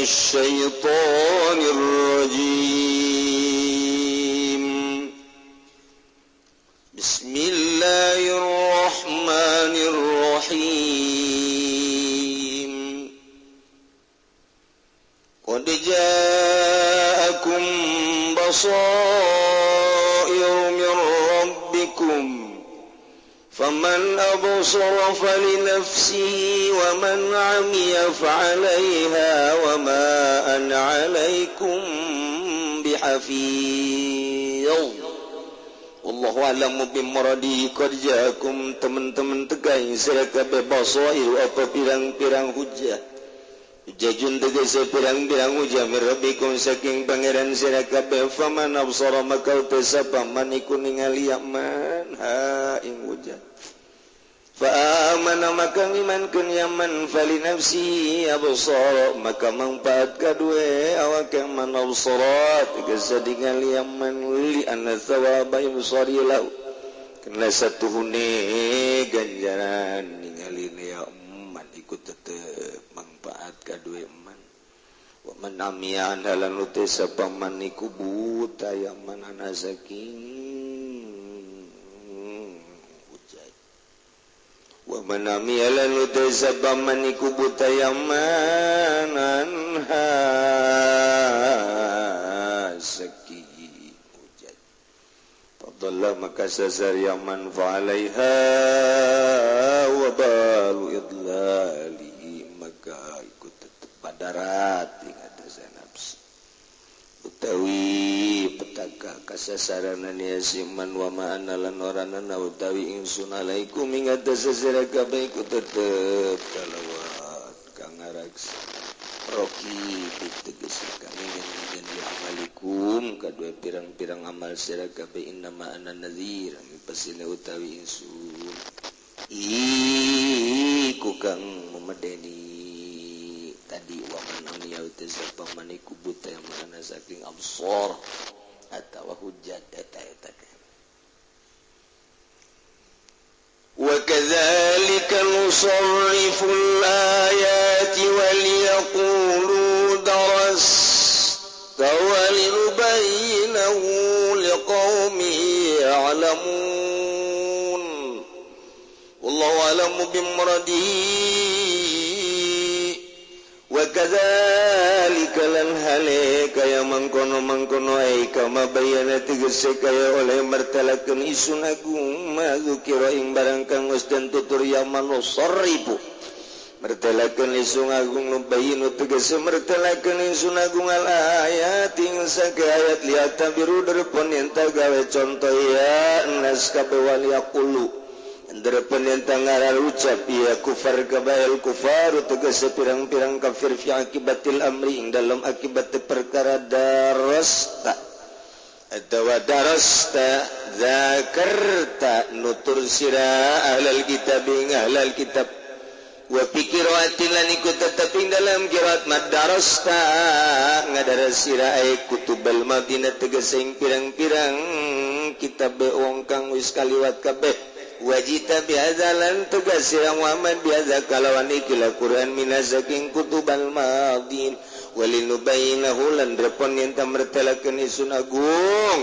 الشيطان الرجيم. بسم الله الرحمن الرحيم. قد جاءكم بصائر من ربكم فمن أبصر فلنفسه ومن عمي فعليها وما أنا عليكم بحفيظ. Wallahu a'lamu bimuradi. Qad ja'akum teman-teman tegai sira kabeh basair apa pirang-pirang hujah. Hujajun tegese pirang-pirang hujah mir rabbikum saking pangeran sira kabeh. Faman absara maka sapa man iku ningali man ha ing hujah. Fa amana maka ngimankeun yaman fali nafsi absara maka mangpaat kadue awak man absara tegese ningali yaman li anna thawaba yusari lahu kana satuhune ganjaran ningali ya man iku tetep mangpaat kadue man. Wa man amiya andalan uti sapa man iku buta yaman ana saking wa man amiya lan uti sapa man iku buta yaman anha saking hujat. Fadalla maka sasar yaman fa'alaiha wa balu idlali maka ikut tetep padarat ing atase nafsu utawi petaka kasasaranan ya siman wa ma'ana lan oranana utawi ingsun alaikum ing atase sira kabeh iku tetep kalawat kang ngaraksa roki tegese kami ngen amalikum kadue pirang-pirang amal sira kabeh innama ana nadhir pasine utawi ingsun iku kang memedeni tadi wa man amiya sapa man iku buta yang mana saking absar atawa hujat eta eta. Wa kadzalika nusarrifu al-ayati wa liyaqulu darasta wa linubayyinahu liqaumin ya'lamun. Wallahu a'lamu bimuradihi. Wa kadzalika lan hale kaya mangkono-mangkono ai kama bayana tegese kaya oleh martalakeun isun agung ma dzukira ing barang kang wis den tutur yaman sarrifu martalakeun isun agung nubayinu tegese martalakeun isun agung al ayat ing sake ayat liatabiru derpon yen gawe contoh ya nas kabeh wal yaqulu Ndrepen yen ngarar ucap ya kufar kabail kufar tegese pirang-pirang kafir fi akibatil amri ing dalam akibat perkara darasta atawa darasta zakarta nutur sira ahlal kitab ing ahlal kitab wa fi qiraatin lan iku tetep ing dalam qiraat madarasta ngadaras sira ay kutubal madinah tegese ing pirang-pirang kitab wong kang wis kaliwat kabeh wajita bihazalan tugas sirang Muhammad bihaza kalawan ikilah Quran minasaking kutubal madin walinubayinahu lan repon yen tamertelakeun isun agung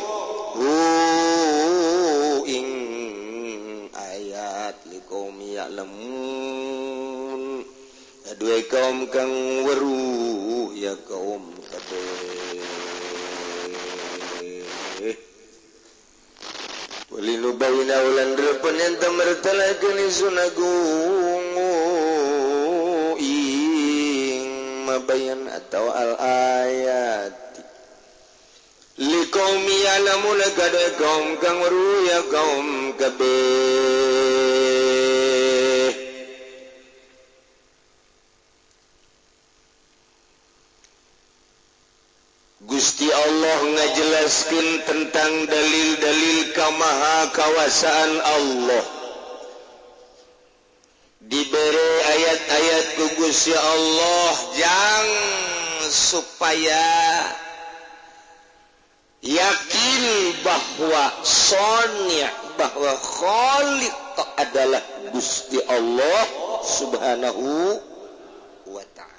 hu ing ayat liqaumi ya'lamun aduh kaum kang weruh ya kaum kabeh walinubayina ulan repon yen tamertelakeun isun agung ing mabayan atau al ayat liqaumi ya'lamun kada kaum kang weruh ya kaum kabeh. Gusti Allah ngajelaskeun tentang dalil-dalil kamaha kawasaan Allah. Diberi ayat-ayat ku Gusti Allah jang supaya yakin bahwa Soni, bahwa Khaliq adalah Gusti Allah Subhanahu wa ta'ala.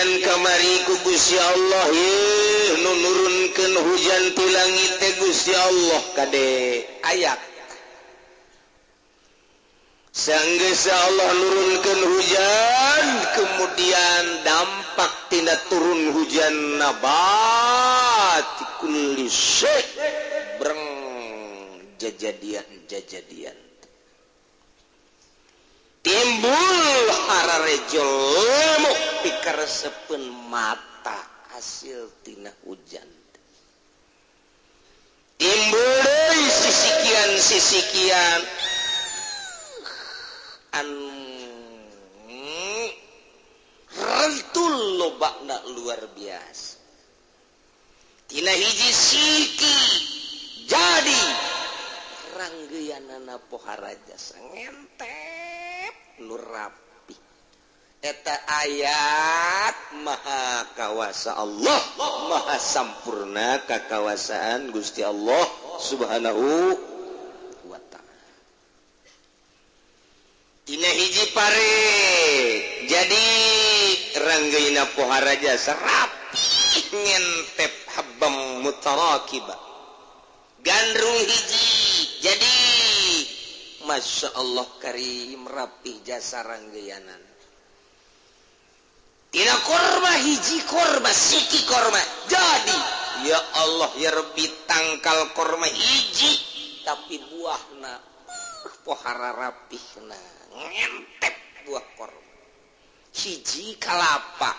Kemudian kamari ku Gusti Allah ye nu nurunkeun hujan ti langit teh Gusti Allah kade ayat. Sanggeus Allah nurunkeun hujan, kemudian dampak tina turun hujan nabat kulli syai' breng jajadian-jajadian. Timbul hararejo lemuk pikaresepeun mata hasil tina hujan. Timbul deui sisikian-sisikian anu rentul lobakna luar biasa. Tina hiji siki jadi ranggeyanana poharaja ngentep nu rapi. Eta ayat maha kawasa Allah, maha sampurna kakawasaan Gusti Allah Subhanahu wa ta'ala. Tina hiji pare jadi ranggeuna poharaja serapi ngentep habam mutarakiba. Gandrung hiji jadi Masya Allah karim rapih jasa ranggeyanan. Tina korma hiji korma siki korma jadi ya Allah ya Rabbi tangkal korma hiji tapi buahna pohara rapihna ngentep buah korma. Hiji kalapa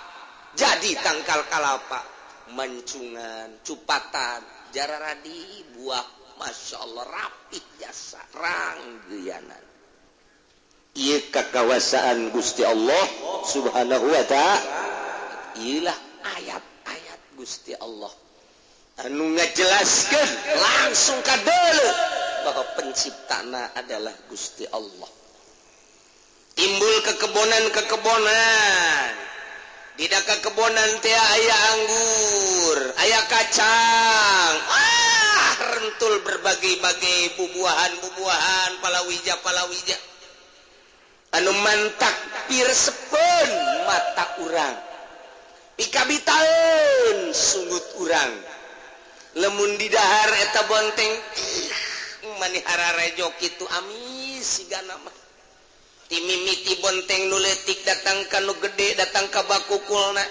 jadi tangkal kalapa mancungan cupatan jararadi buah Masya Allah rapih jasa ranggeyanan. Ieu kakawasaan Gusti Allah Subhanahu wa ta'ala. Ieulah ayat-ayat Gusti Allah anu ngajelaskeun langsung kadeuleu bahwa penciptana adalah Gusti Allah. Timbul kekebonan-kekebonan. Di kekebonan teh aya anggur, aya kacang. Rentul berbagai-bagai bubuahan-bubuahan, palawija-palawija. Anu mantak pirsepeun mata urang. Pikabitaeun sungut urang. Lemun di dahar eta bonteng mani hararejo kitu amis sigana mah. Timimiti bonteng nu leutik datang ka nu gede datang ka bakukulna.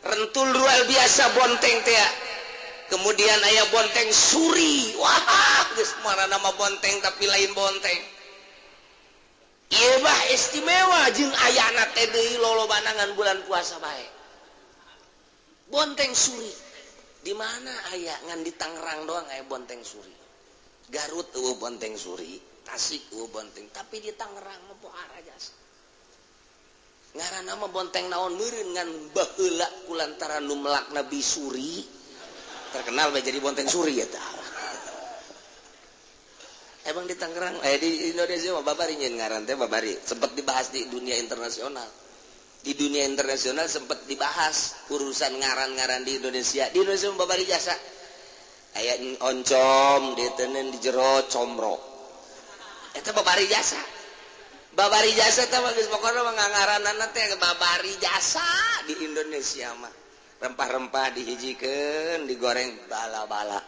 Rentul luar biasa bonteng teh. Kemudian aya bonteng suri. Wah, geus marana mah bonteng tapi lain bonteng. Ieu mah istimewa jeung ayana teh deui lolobanangan bulan puasa bae. Bonteng suri. Di mana aya ngan di Tangerang doang aya bonteng suri. Garut eueuh bonteng suri, Tasik eueuh bonteng, tapi di Tangerang mah pohara jasa. Ngaranna mah bonteng naon meureun ngan baheula kulantaran nu melak Nabi Suri terkenal bae jadi bonteng suri eta. Emang di Tangerang, di Indonesia mah babari nyeun ngaran teh babari, sempat dibahas di dunia internasional. Di dunia internasional sempat dibahas urusan ngaran-ngaran di Indonesia. Di Indonesia mah babari jasa. Aya oncom diteunkeun di jero comro. Eta babari jasa. Babari jasa teh mah geus pokona mah ngaranana teh babari jasa di Indonesia mah. Rempah-rempah dihijikeun, digoreng bala-bala.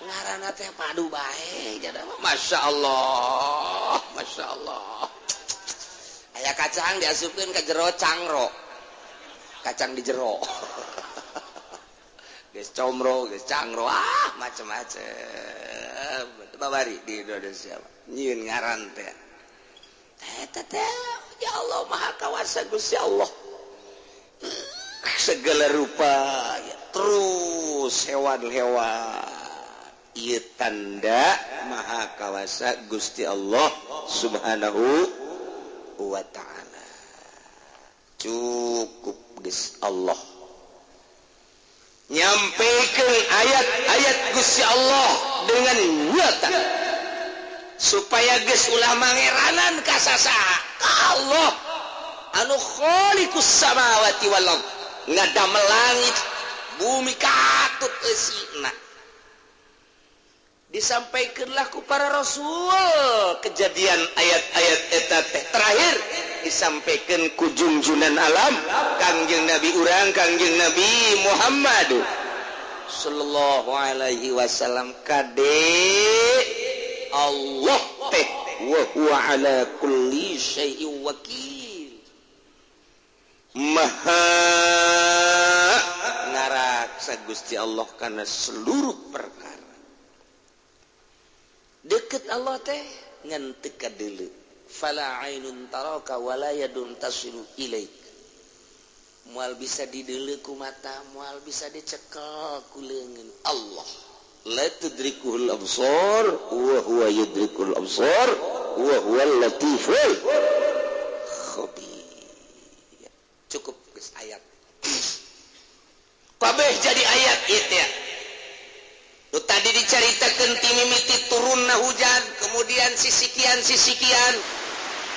Ngaranna teh padu bae jadama. Masya Allah, Masya Allah. Aya kacang diasupkeun ka jero cangro. Kacang di jero. Geus comro, geus cangro, ah macem-macem. Babari di Indonesia nyieun ngaran teh. Eta teh ya Allah maha kawasa Gusti Allah. Segala rupa ya, terus hewan-hewan. Ieu tanda maha kawasa Gusti Allah Subhanahu wa ta'ala. Cukup geus Allah nyampaikan ayat-ayat Gusti Allah dengan nyata supaya geus ulah mangeranan ka sasaha. Allah anu khaliqus samawati wal ardh, ngadamel langit bumi katut eusina. Disampaikanlah ku para rasul kejadian ayat-ayat eta teh terakhir Disampaikan ku junjunan alam Kangjeng Nabi urang, Kangjeng Nabi Muhammad sallallahu alaihi wasallam. Kade Allah teh wa huwa ala kulli syai'in wakil, maha ngaraksa Gusti Allah kana seluruh perkara. Deket Allah teh ngan teu kadeuleu. Fala ainun taraka wala yadun tasilu ilaik. Moal bisa dideuleu ku mata, moal bisa dicekel ku leungeun. Allah la tudrikuhul absar wa huwa yudrikul absar wa huwal latiful khabir. Cukup geus ayat. Kabeh jadi ayat ieu teh. Nu tadi dicaritakeun ti mimiti turunna hujan, kemudian sisikian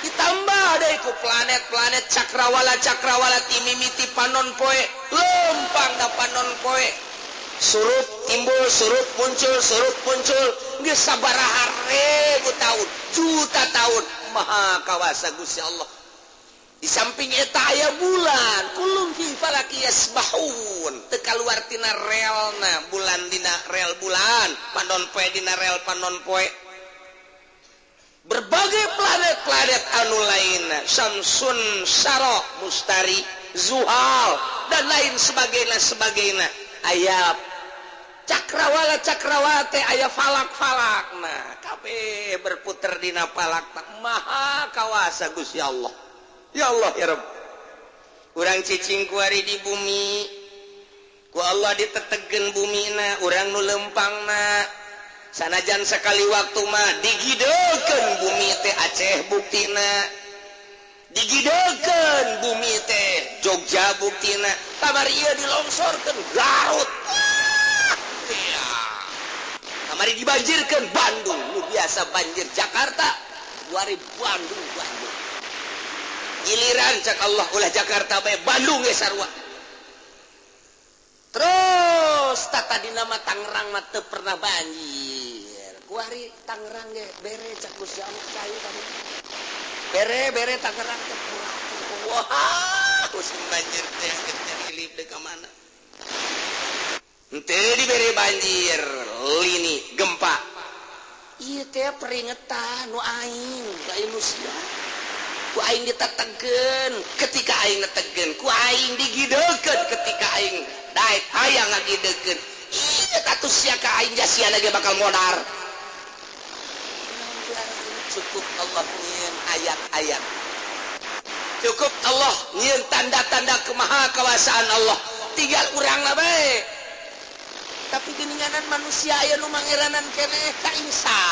ditambah deui ku planet-planet, cakrawala-cakrawala ti mimiti panon poe lempang ka panon poe, surup timbul, surup muncul, surup muncul, geus sabaraha ribu tahun, juta tahun, maha kawasa Gusti Allah. Di samping eta aya bulan, kulun fi falaki yasbahun, teu kaluar tina relna, bulan dina rel bulan, panon poe dina rel panon poe. Berbagai planet-planet anu lainna, Samsun, Saro, Mustari, Zuhal dan lain sebagainya sebagainya. Aya cakrawala cakrawala teh, aya falak-falak. Nah, kabeh berputar dina falak, maha kawasa Gusti Allah. Ya Allah ya Rabb. Urang cicing kuari di bumi, ku Allah ditetegeun bumina, urang nu lempangna. Sanajan sekali waktu mah digidekeun bumi teh, Aceh buktina, digidekeun bumi teh Jogja buktina, kamari ieu dilongsorkeun Garut. Wah, iya. Kamari dibanjirkeun Bandung, nu biasa banjir Jakarta, kuari Bandung Bandung. Giliran cak Allah ulah Jakarta bae, Bandung ge sarua. Terus tata dina mah Tangerang mah teu pernah banjir. Kuari Tangerang ge bere cak Gusti Allah cai tadi. Bere bere Tangerang teh wah, musim banjir teh geus deui ka mana. Henteu dibere banjir, lini gempa. Ieu teh peringetan nu aing ka manusia. Ku aing ditetegeun ketika aing netegeun, ku aing digidekeun ketika aing daek hayang ngagidekeun. Ieu atuh sia ka aing jasia lagi bakal modar. Cukup Allah nyieun ayat-ayat. Cukup Allah nyieun tanda-tanda kemahakawasaan Allah. Tinggal urang lah bae. Tapi geuninganan manusia aya nu mangeranan keneh ka Isa,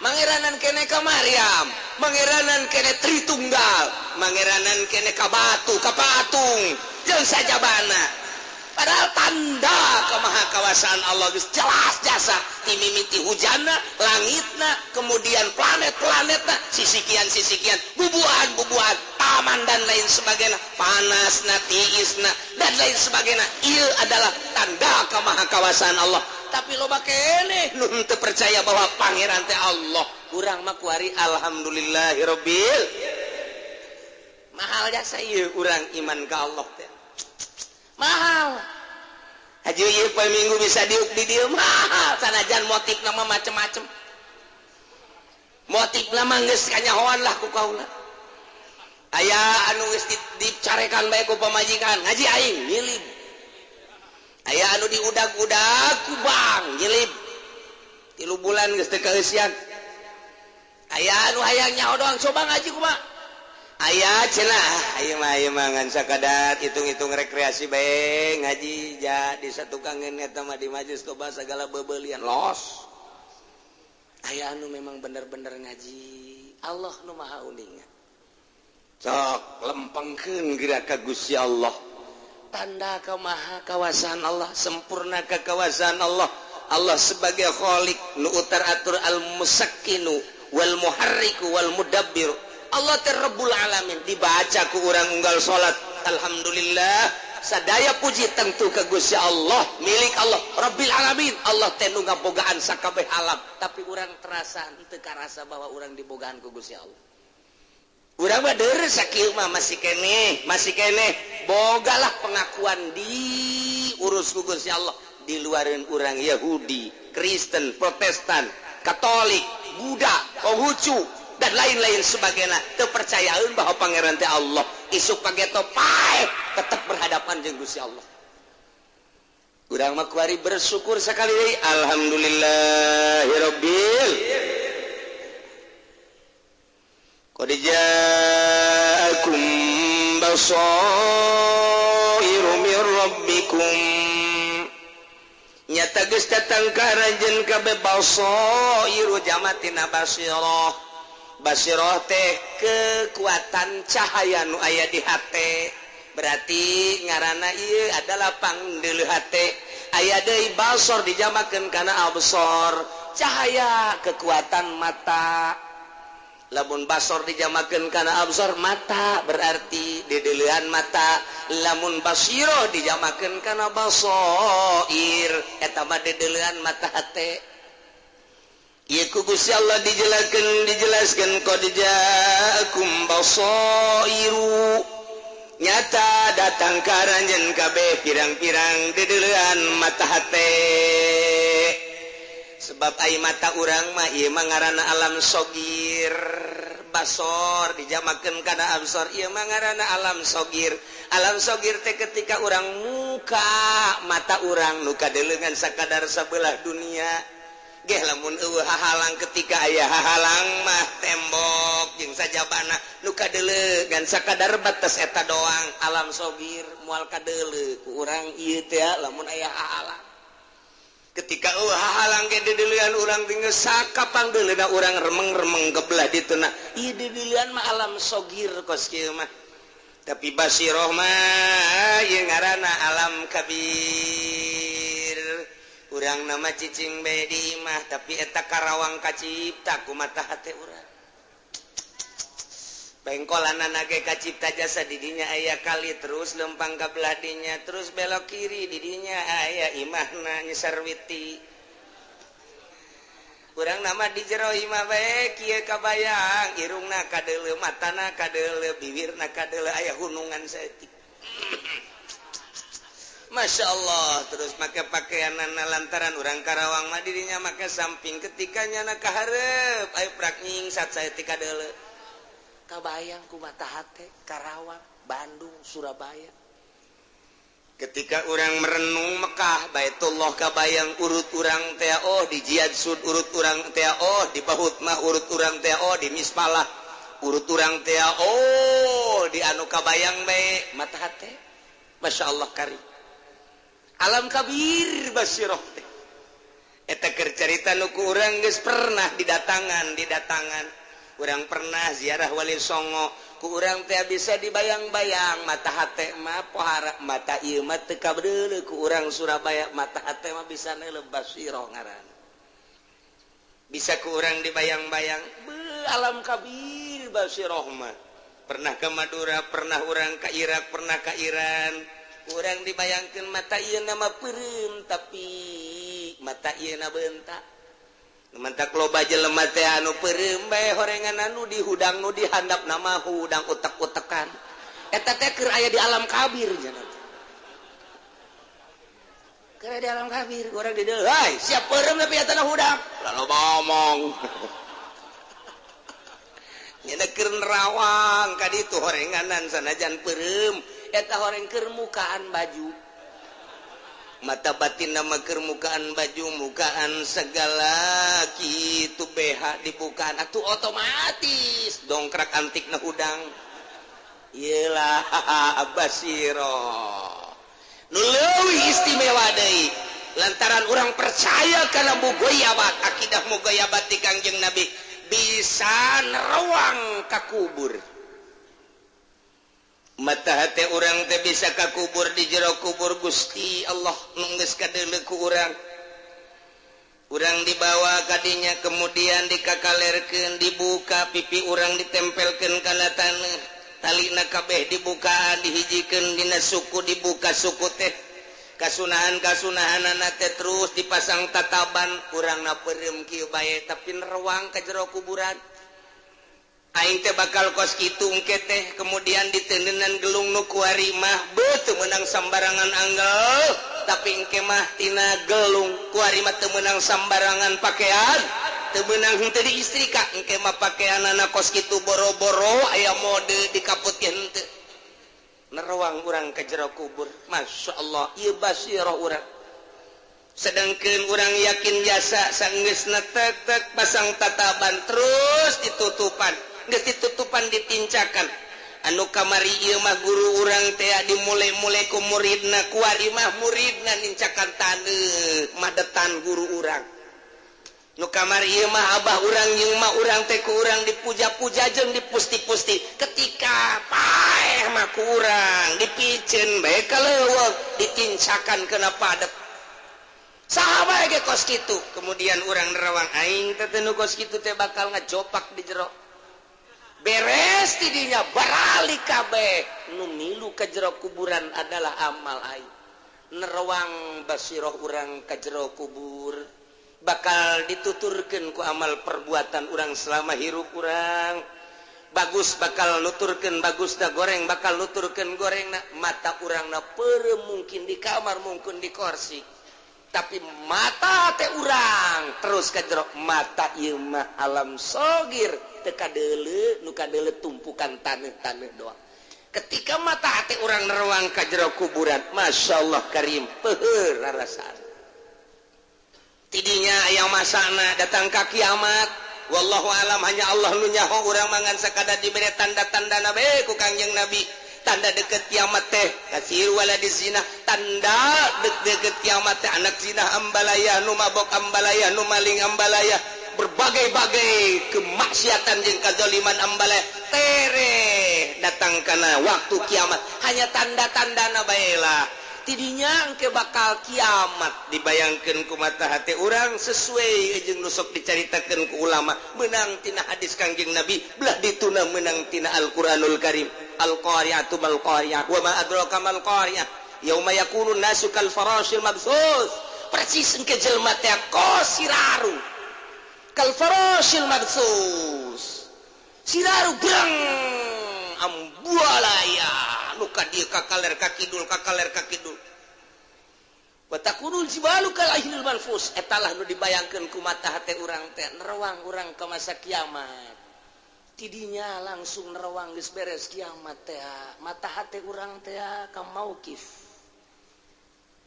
mangeranan keneh ka Maryam, mangeranan keneh Tritunggal, mangeranan keneh ka batu, ka patung, jeung sajabana. Padahal tanda kemahakawasaan Allah geus jelas jasa ti mimiti hujanna, langitna, kemudian planet-planetna, sisikian-sisikian, bubuhan-bubuhan, taman dan lain sebagainya, panasna, tiisna dan lain sebagainya. Ieu adalah tanda kemahakawasaan Allah. Tapi loba keneh nu teu percaya bahwa pangeran teh Allah. Urang mah kuari alhamdulillahirabbil. Mahal jasa ieu urang iman ka Allah teh. Mahal. Haji ieu poe Minggu bisa diuk di dieu mahal, sanajan motif nama macem-macem. Motif nama geus kanyahoan lah ku kaula. Aya anu geus dicarekan bae ku pamajikan, ngaji aing nyilib. Aya anu diudag-udag ku bang nyilib. 3 bulan geus teu kaeusian. Aya anu hayang nyaho doang coba ngaji kumaha. Aya cenah, ayo mah ayo mah ngan sakadar hitung-hitung rekreasi bae ngaji ja di satukangeun eta mah di majelis toba sagala bebeulian los. Aya anu memang bener-bener ngaji, Allah nu maha uninga. Sok lempengkeun geura ka Gusti Allah. Tanda kemaha kawasaan Allah, sempurna kekawasaan Allah. Allah sebagai khalik nu utar atur al-musakkinu wal muharriku wal mudabbir. Allah teh Rabbul Alamin dibaca ku urang unggal salat. Alhamdulillah, sadaya puji tentu ka Gusti Allah, milik Allah Rabbil Alamin. Allah teh nu ngabogaan sakabeh alam, tapi urang terasa henteu karasa bahwa urang dibogaan ku Gusti Allah. Urang mah deres sakieu mah masih keneh bogalah pengakuan diurus ku Gusti Allah di luareun urang Yahudi, Kristen, Protestan, Katolik, Buddha, Konghucu dan lain-lain sebagainya. Teu percayaeun bahwa pangeran teh Allah. Isuk pageto paeh tetep berhadapan jeung Gusti Allah. Urang mah kuari bersyukur sekali deui, alhamdulillahirabbil. Qad ja'akum basairu mir rabbikum. Nyata geus datang ka aranjeun kabeh basairu jamatina basirah. Basirah teh kekuatan cahaya nu aya di hate. Berarti ngaranna ieu adalah pangdeuleuh hate. Aya deui basor dijamakeun kana absor, cahaya kekuatan mata. Lamun basor dijamakeun kana absor mata berarti dideuleuhan mata. Lamun basiro dijamakeun kana basoir eta mah dideuleuhan mata hate. Ieu ku Gusti Allah dijelaskeun qad ja'akum basairu. Nyata datang ka aranjeun kabeh pirang-pirang dideuleuhan mata hate. Sebab ai mata urang mah ieu mah ngaranna alam sogir. Basor dijamakeun kana absor ieu mah ngaranna alam sogir. Alam sogir teh ketika urang muka mata urang nu kadeuleuhan sakadar sabelah dunia. Geh lamun eueuh hahalang ketika aya hahalang mah tembok jeung sajabana nu kadeuleuh sakadar batas eta doang alam sogir moal kadeuleuh ku urang ieu teh lamun aya hahalang. Ketika eueuh hahalang ge dideuleuhan urang tinggal sakapangdeuleuna urang remeng-remeng ke belah dituna. Ieu dideuleuhan mah alam sogir kos kieu mah. Tapi basiroh mah ieu ngaranna alam kabir. Urang nama cicing bae di imah tapi eta Karawang kacipta ku mata hate urang. Bengkolanana ge kacipta jasa didinya aya kali terus lempang ka belah dinya terus belok kiri didinya aya imahna nyesarwiti. Urang nama di jero imah bae kieu kabayang irungna kadeuleuh matana kadeuleuh bibirna kadeuleuh aya hunungan saeutik. Masya Allah terus make pakaianana lantaran urang Karawang mah dirinya make samping ketika nyana kahareup ayo prak nyingsat saeutik kadeuleuh. Kabayang ku mata hate Karawang, Bandung, Surabaya. Ketika urang merenung Mekah, Baitullah kabayang urut urang teh oh di Jihad Sud urut urang teh oh di Bahut mah urut urang teh oh di Mispalah urut urang teh oh di anu kabayang bae mata hate. Masya Allah kari. Alam kabir basiroh teh. Eta keur carita nu ku urang geus pernah didatangan. Urang pernah ziarah Wali Songo ku urang teh bisa dibayang-bayang mata hate mah pohara mata ieu mah teu kabeuleuh ku urang Surabaya mata hate mah bisa neuleuh basiroh ngaran. Bisa ku urang dibayang-bayang beuh alam kabir basiroh mah. Pernah ke Madura, pernah urang ka Irak, pernah ka Iran. Urang dibayangkeun mata ieu na mah peureum tapi mata ieu na beunta. Mentak loba jelema teh anu peureum bae horengan anu dihudang nu dihandap nama hudang utek-utekan. Eta teh keur aya di alam kabir cenah. Keur aya di alam kabir urang di dieu, "Hai, siap peureum tapi eta na hudang." Loba ngomong. Nya keur nerawang ka ditu horenganan sanajan peureum eta horeng keur mukaan baju. Mata batin nama kermukaan baju mukaan segala kitu BH dibukaan atuh otomatis dongkrak antik na hudang. Iyalah basiro nu leuwih istimewa deui lantaran urang percaya kana mugoyabat akidah mugoyabat ti Kangjeng Nabi bisa nerawang ka kubur. Mata hati urang teh bisa ka kubur di jero kubur Gusti Allah nu geus kadeuleuh ku urang. Urang dibawa kadinya kemudian dikakalerkeun dibuka pipi urang ditempelkeun kana taneuh talina kabeh dibukaan dihijikeun dina suku dibuka suku teh kasunahan-kasunahanana teh terus dipasang tataban urangna peureum kieu bae tapi nerawang ka jero kuburan. Aing teh bakal kos kitu engke teh kemudian ditendenan gelung nu kuari mah beuh teu meunang sambarangan anggel tapi engke mah tina gelung kuari mah teu meunang sambarangan pakaian teu meunang henteu diistrika engke mah pakaianana kos kitu boro-boro aya mode dikaputkeun henteu nerawang urang ka jero kubur. Masya Allah ieu basirah urang. Sedangkan urang yakin jasa sanggeusna tek pasang tataban terus ditutupan geus ditutupan ditincakan anu kamari ieu mah guru urang teh dimulai-mulai ku muridna kuari mah muridna nincakan taneuh madetan guru urang nu kamari ieu mah abah urang jeung mah urang teh ku urang dipuja-puja jeung dipusti-pusti ketika paeh mah ku urang dipiceun bae ka leuweung ditincakan kana padet saha bae ge kos kitu. Kemudian urang nerawang aing teh nu kos kitu teh bakal ngajopak di jero beres tidinya barali kabeh nu milu ka jero kuburan adalah amal aing. Nerawang basiroh urang ka jero kubur bakal dituturkeun ku amal perbuatan urang selama hirup urang. Bagus bakal nuturkeun bagusna, goreng bakal nuturkeun gorengna. Mata urangna peureum mungkin di kamar mungkin di kursi, tapi mata teh urang terus ka jero mata ieu mah alam sogir teu kadeuleu nu kadeuleu tumpukan taneuh-taneuh doang. Ketika mata hati urang nerawang ka jero kuburan, masyaallah karim peuheur rarasaan. Tidinya aya masana datang ka kiamat, wallahu alam hanya Allah nu nyaho urang mangan sakada dibere tanda-tandana bae ku Kangjeng Nabi. Tanda deket kiamat teh kasir wala di zina, tanda deket kiamat teh anak zina ambalaya, nu mabok ambalaya, nu maling ambalaya, berbagai-bagai kemaksiatan jeung kazaliman ambalaya tere datang kana waktu kiamat. Hanya tanda-tandana bae lah. Tidinya engke bakal kiamat dibayangkeun ku mata hati urang sesuai jeung nu sok dicaritakeun ku ulama meunang tina hadis Kangjeng Nabi belah dituna meunang tina Al-Qur'anul Karim. Al-qari'atu mal qari'ah wa ma adraka mal qari'ah yauma yakunun nasu kal farashil mabthus. Persis engke jelema teh kos siraru kal farashil mabthus, siraru brang ambualaya nu ka dieu ka kaler ka kidul ka kaler ka kidul wa takunul jibalu kal ahlil manfus. Eta lah nu dibayangkeun ku mata hate urang teh nerawang urang ka masa kiamat. Tidinya langsung nerawang geus beres kiamat teh mata hate urang teh ka mauqif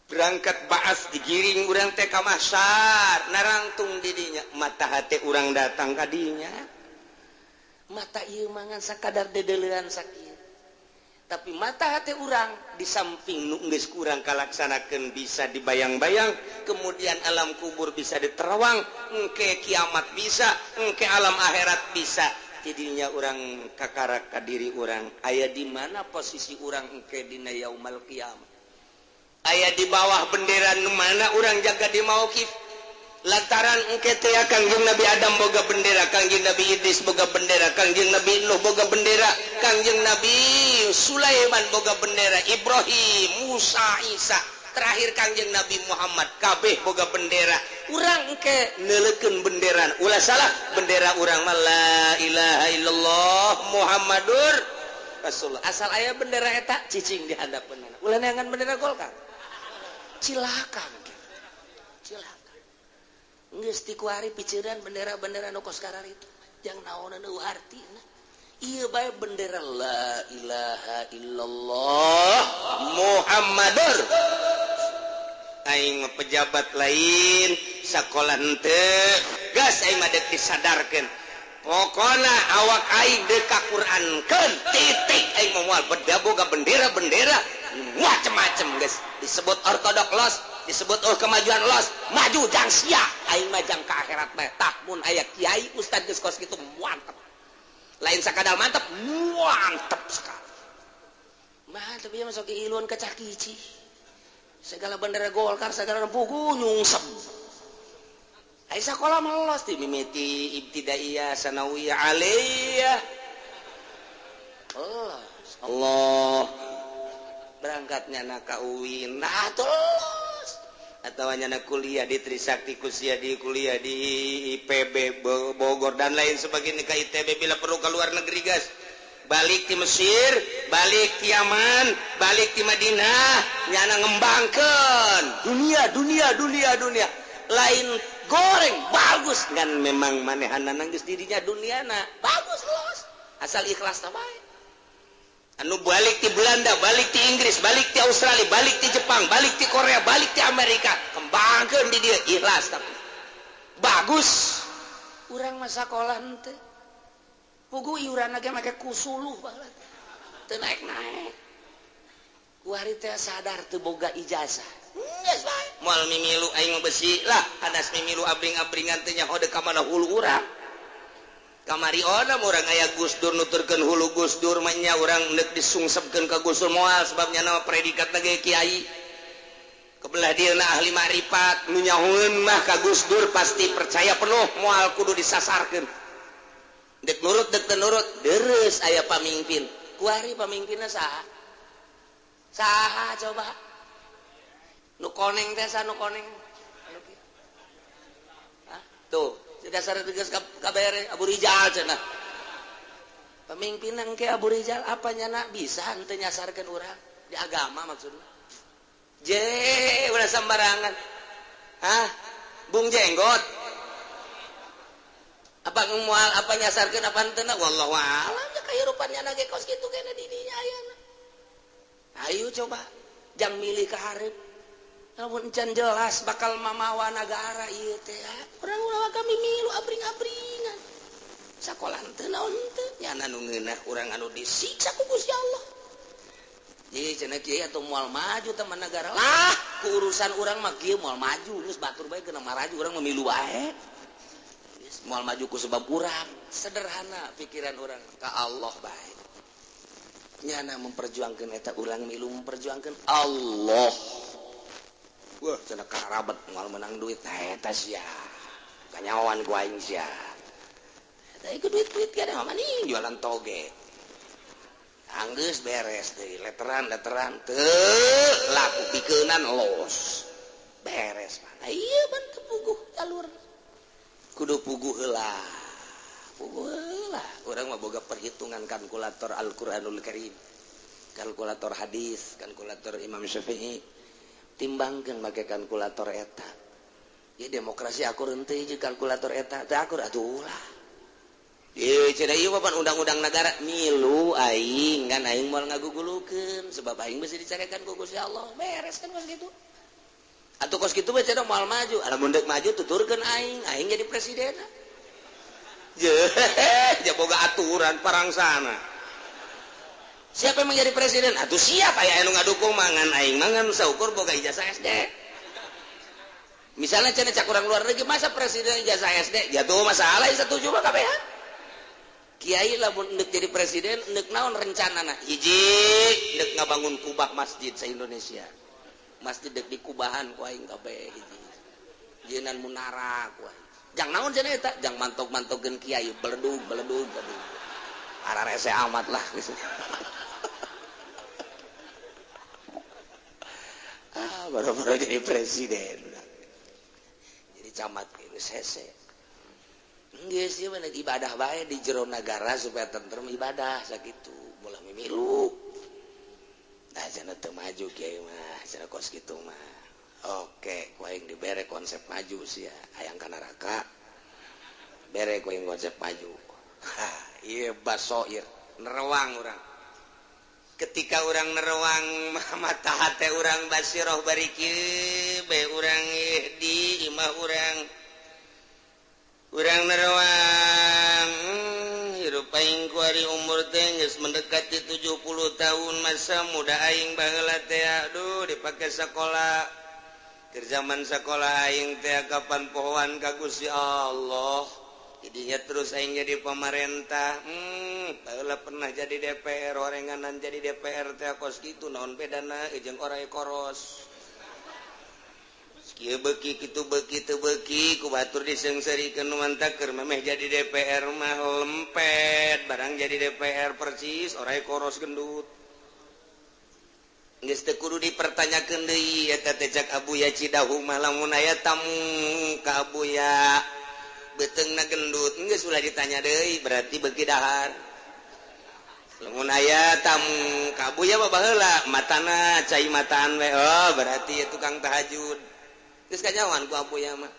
berangkat baas digiring urang teh ka mahsyar narangtung didinya mata hate urang datang ka dinya mata ieu mangan sakadar dedeleuan sakieu. Tapi mata hati urang di samping nu geus kurang kalaksanakeun bisa dibayang-bayang, kemudian alam kubur bisa diterawang, engke kiamat bisa, engke alam akhirat bisa. Jadinya urang kakarak ka diri urang aya di mana posisi urang engke dina yaumal kiamat, aya di bawah bendera nu mana urang jaga di mauqif. Lantaran engke teh Kangjeng Nabi Adam boga bendera, Kangjeng Nabi Idris boga bendera, Kangjeng Nabi Nuh boga bendera, Kangjeng Nabi Sulaiman boga bendera, Ibrahim, Musa, Isa, terakhir Kangjeng Nabi Muhammad kabeh boga bendera. Urang engke neuleukeun bendera, ulah salah bendera urang mah la ilaha illallah Muhammadur Rasulullah. Asal aya bendera eta cicing di handapeunana. Ulah neangan bendera Golkar. Cilaka. Cilaka. Geus ti kuari piceran bendera-bendera nu kos kararitu jang naonan eueuh artina. Ieu bae bendera la ilaha illallah Muhammadur. Aing mah pejabat lain, sakola henteu, gas aing mah deuk disadarkeun. Pokona awak aing deuk ka Qur'ankeun, titik aing mah moal beda boga bendera-bendera macem-macem geus disebut ortodok los, disebut oh kemajuan los, maju jang sia aing mah jang ka akhirat mah. Tah mun aya kiai ustad geus kos kitu mantep, lain sakadar mantep, mantep sekali. Mantep ieu mah sok iluan ka cakici segala bendera Golkar segala pugu nyungsep. Ai sakola mah los di mimiti ibtidaiyah sanawiyah aliyah los Allah berangkatnya na ka UIN nah terus Atau nyana kuliah di Trisakti kusia di kuliah di IPB Bogor dan lain sebagainya ke ITB bila perlu ke luar negeri gas. Balik di Mesir, balik di Yaman, balik di Madinah, nyana ngembangkeun dunia dunia dunia dunia. Lain goreng bagus kan memang manehanna geus dirinya duniana bagus los asal ikhlas tah bae. Anu balik di Belanda, balik di Inggris, balik di Australia, balik di Jepang, balik di Korea, balik di Amerika, kembangkeun di dieu ikhlas tapi bagus. Urang mah sakola henteu. Puguh iuran ge make kusuluh baheula. Teu naek-naek. Kuari teh sadar teu boga ijazah. Geus bae. Moal mimilu aing mah besi lah, hadas mimilu abring-abringan teh nyaho deuk ka mana hulu urang. Kamari ona urang aya Gus Dur nuturkeun hulu Gus Dur mah nya urang neuk disungsepkeun ka Gus Dur moal sebab nya predikat ge kiai. Kebelah dieuna ahli makrifat nu nyahoeun mah ka Gus Dur pasti percaya penuh moal kudu disasarkeun. Dek nurut dek teu nurut deres aya pamimpin. Kuari pamimpinna saha? Saha coba? Nu koneng teh saha nu koneng? Hah? Tuh dasar tegas kabere Abu Rijal cenah. Pemimpin engke Abu Rijal apa nyana bisa henteu nyasarkeun urang di agama maksudna. Je ulah sembarangan. Hah? Bung Jenggot. Apa moal apa nyasarkeun apa henteu wallahu a'lam ya kahirupan nyana ge kos kitu kene di dinya ayeuna. Ayo coba jang milih ka hareup. Lamun encan jelas bakal mamawa nagara ieu teh. Urang ulah kami milu abring-abringan. Sakola henteu naon henteu nyana nu ngeunah urang anu disiksa ku Gusti Allah. Jadi cenah kiai atuh moal maju teh negara. Lah, ku urusan urang mah kieu moal maju geus batur bae kena maraju urang mah milu bae. Geus moal maju ku sebab urang. Sederhana pikiran urang ka Allah bae. Nyana memperjuangkeun eta urang milu memperjuangkeun Allah. Wah, cenah karabat moal menang duit eta sia. Kanyawan ku aing sia. Eta ieu duit-duit kada mah maning jualan toge. Anggeus beres deui, letteran-letteran teu laku pikeunan los. Beres mah. Ieu ban teu puguh jalur. Kudu puguh heula. Puguh heula. Urang mah boga perhitungan kalkulator Al-Qur'anul Karim. Kalkulator hadis, kalkulator Imam Syafi'i. Timbangkeun make kalkulator eta. Ieu demokrasi akur henteu jeung kalkulator eta. Teu akur atuh ulah. Ieu cenah ieu mah undang-undang negara milu aing kan aing moal ngagugulukeun sebab aing besi dicarekan ku Gusti Allah. Beres kan kos kitu. Atuh kos kitu mah cenah moal maju. Lamun deuk maju tuturkeun aing, aing jadi presiden. Je boga aturan parangsana. Siapa yang menjadi presiden? Atuh siap aya anu ngadukung mangan aing mangan saukur boga ijazah SD. Misalnya cenah cak urang luar negeri masa presiden ijazah SD? Jatuh masalah setuju mah kabeh. Kiai lamun deuk jadi presiden deuk naon rencanana? Hiji deuk ngabangun kubah masjid sa Indonesia. Masjid deuk dikubahan ku aing kabeh hiji. Jeunan munara ku aing. Jang naon cenah eta? Jang mantok-mantogkeun kiai beledug beledug beledug. Ararese amat lah geus. Ah, baru-baru jadi presiden. Jadi camat geus hese. Geus ieu mah ibadah bae di jero nagara supaya tentrem ibadah sakitu. Moal mimilu. Nah, cenah teu maju kiai mah, cenah kos kitu mah. Oke, ku aing dibere konsep maju sia, hayang ka neraka. Bere ku aing konsep maju. Ha, ieu basoir, nerewang urang. Ketika orang nerewang mata hate orang basiroh bari kieu bae urang di imah urang. Urang nerewang hirup aing ku ari umur teh geus mendekati 70 tahun masa muda aing baheula teh aduh dipake sakola. Keur zaman sakola aing teh kapan pohoan ka Gusti Allah. Jadinya terus aing jadi pemerintah. Baheula pernah jadi DPR, orenganan jadi DPR teh kos kitu naon bedana jeung oray koros. Kieu beuki kitu beuki teu beuki ku batur diseungseurikeun nu mantak keur memeh jadi DPR mah lempet, barang jadi DPR persis oray koros gendut. Geus teu kudu dipertanyakeun deui eta teh cak Abuya Cidahu mah lamun aya tamu ka Abuya beuteungna gendut geus ulah ditanya deui berarti beuki dahar. Lamun aya tamu ka Abuya mah baheula matana cai mataan we, oh berarti ieu tukang tahajud. Geus kanyawan ku Abuya mah.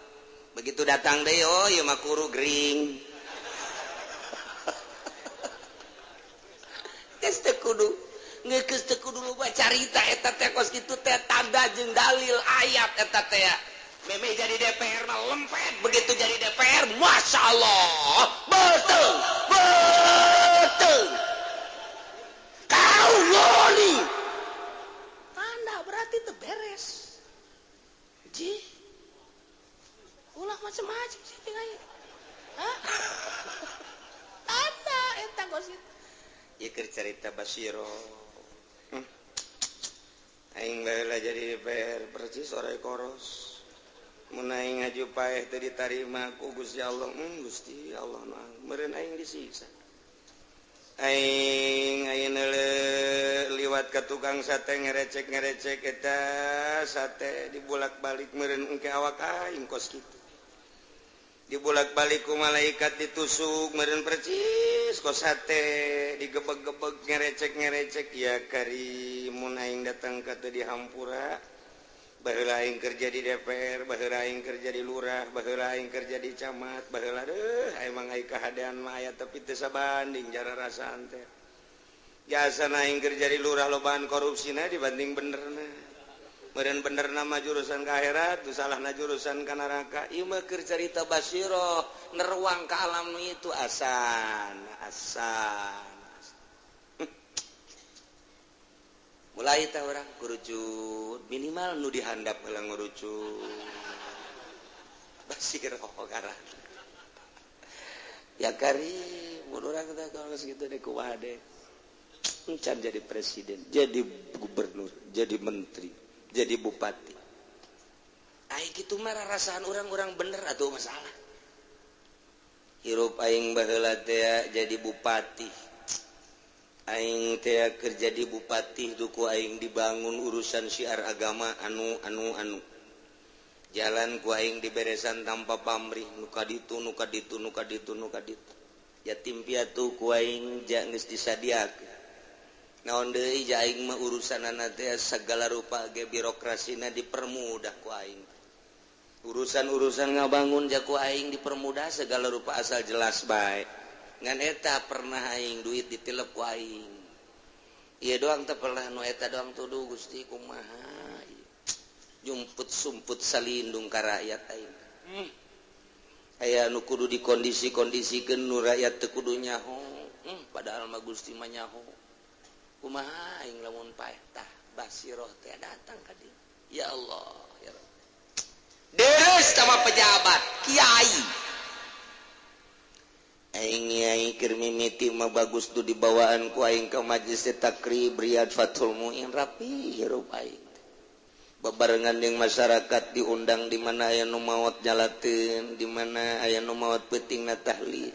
Begitu datang deui, oh ieu mah kuru gering. Geus teu kudu geus teu kudu loba carita eta teh kos kitu teh tanda jeung dalil ayat eta teh. Memeh jadi DPR mah lempet, begitu jadi DPR Masya Allah betul betul kau loli tanda berarti teu beres. Ji ulah macam-macam sih tinggal. Hah? Tanda eta kos kitu. Ieu keur carita Basiro. Aing baheula jadi DPR persis sore koros. Mun aing ngaju paeh teu ditarima ku Gusti Allah, Gusti Allah mah meureun aing disiksa. Aing ayeuna liwat ka tukang sate ngerecek-ngerecek eta sate dibulak-balik meureun engke awak aing kos kitu. Dibulak-balik ku malaikat ditusuk meureun percis kos sate digebeg-gebeg ngerecek-ngerecek ya kari mun aing datang ka teu dihampura. Baheula aing kerja di DPR, baheula aing kerja di lurah, baheula aing kerja di camat, baheula deuh emang aing kahadean mah aya tapi teu sabanding jara rasaan teh. Jasana aing kerja di lurah lobaan korupsina dibanding benerna. Meureun benerna mah jurusan ka akhirat, nu salahna jurusan ka neraka. Ieu mah keur carita basiroh, neruang ka alam nu itu asan, asan. Mulai teh orang kurucut minimal nu dihandap heula ngurucut basiroh ngaran ya kari mun urang teh kalau geus kitu deh kumaha deh encan jadi presiden, jadi gubernur, jadi menteri, jadi bupati. Ai kitu mah rarasaan urang-urang bener atuh masalah. Hirup aing baheula teh jadi bupati. Aing teh kerja di bupati duku aing dibangun urusan syiar agama anu anu anu. Jalan ku aing diberesan tanpa pamrih nu ka ditu nu ka ditu nu ka ditu nu ka ditu. Yatim piatu ku aing ja geus disadiakeun. Naon deui ja aing mah urusanana teh segala rupa ge birokrasina dipermudah ku aing. Urusan-urusan ngabangun ja ku aing dipermudah segala rupa asal jelas bae. Ngan eta pernah aing duit ditilep ku aing. Ieu doang teh pernah nu eta doang tuduh Gusti kumaha. Jumput sumput salindung ka rakyat aing. Aya nu kudu dikondisi-kondisikeun nu rakyat teu kudu nyaho. Padahal mah Gusti mah nyaho. Kumaha aing lamun paeh tah basiroh teh datang ka dieu. Ya Allah ya Rabb. Deres sama pejabat kiai. Aing nyai keur mimiti mah bagus tuh dibawaan ku aing ke majelis takrib Riyad Fathul Muin rapi hirup aing. Babarengan jeung masyarakat diundang di mana aya nu maot nyalateun, di mana aya nu maot peutingna tahlil.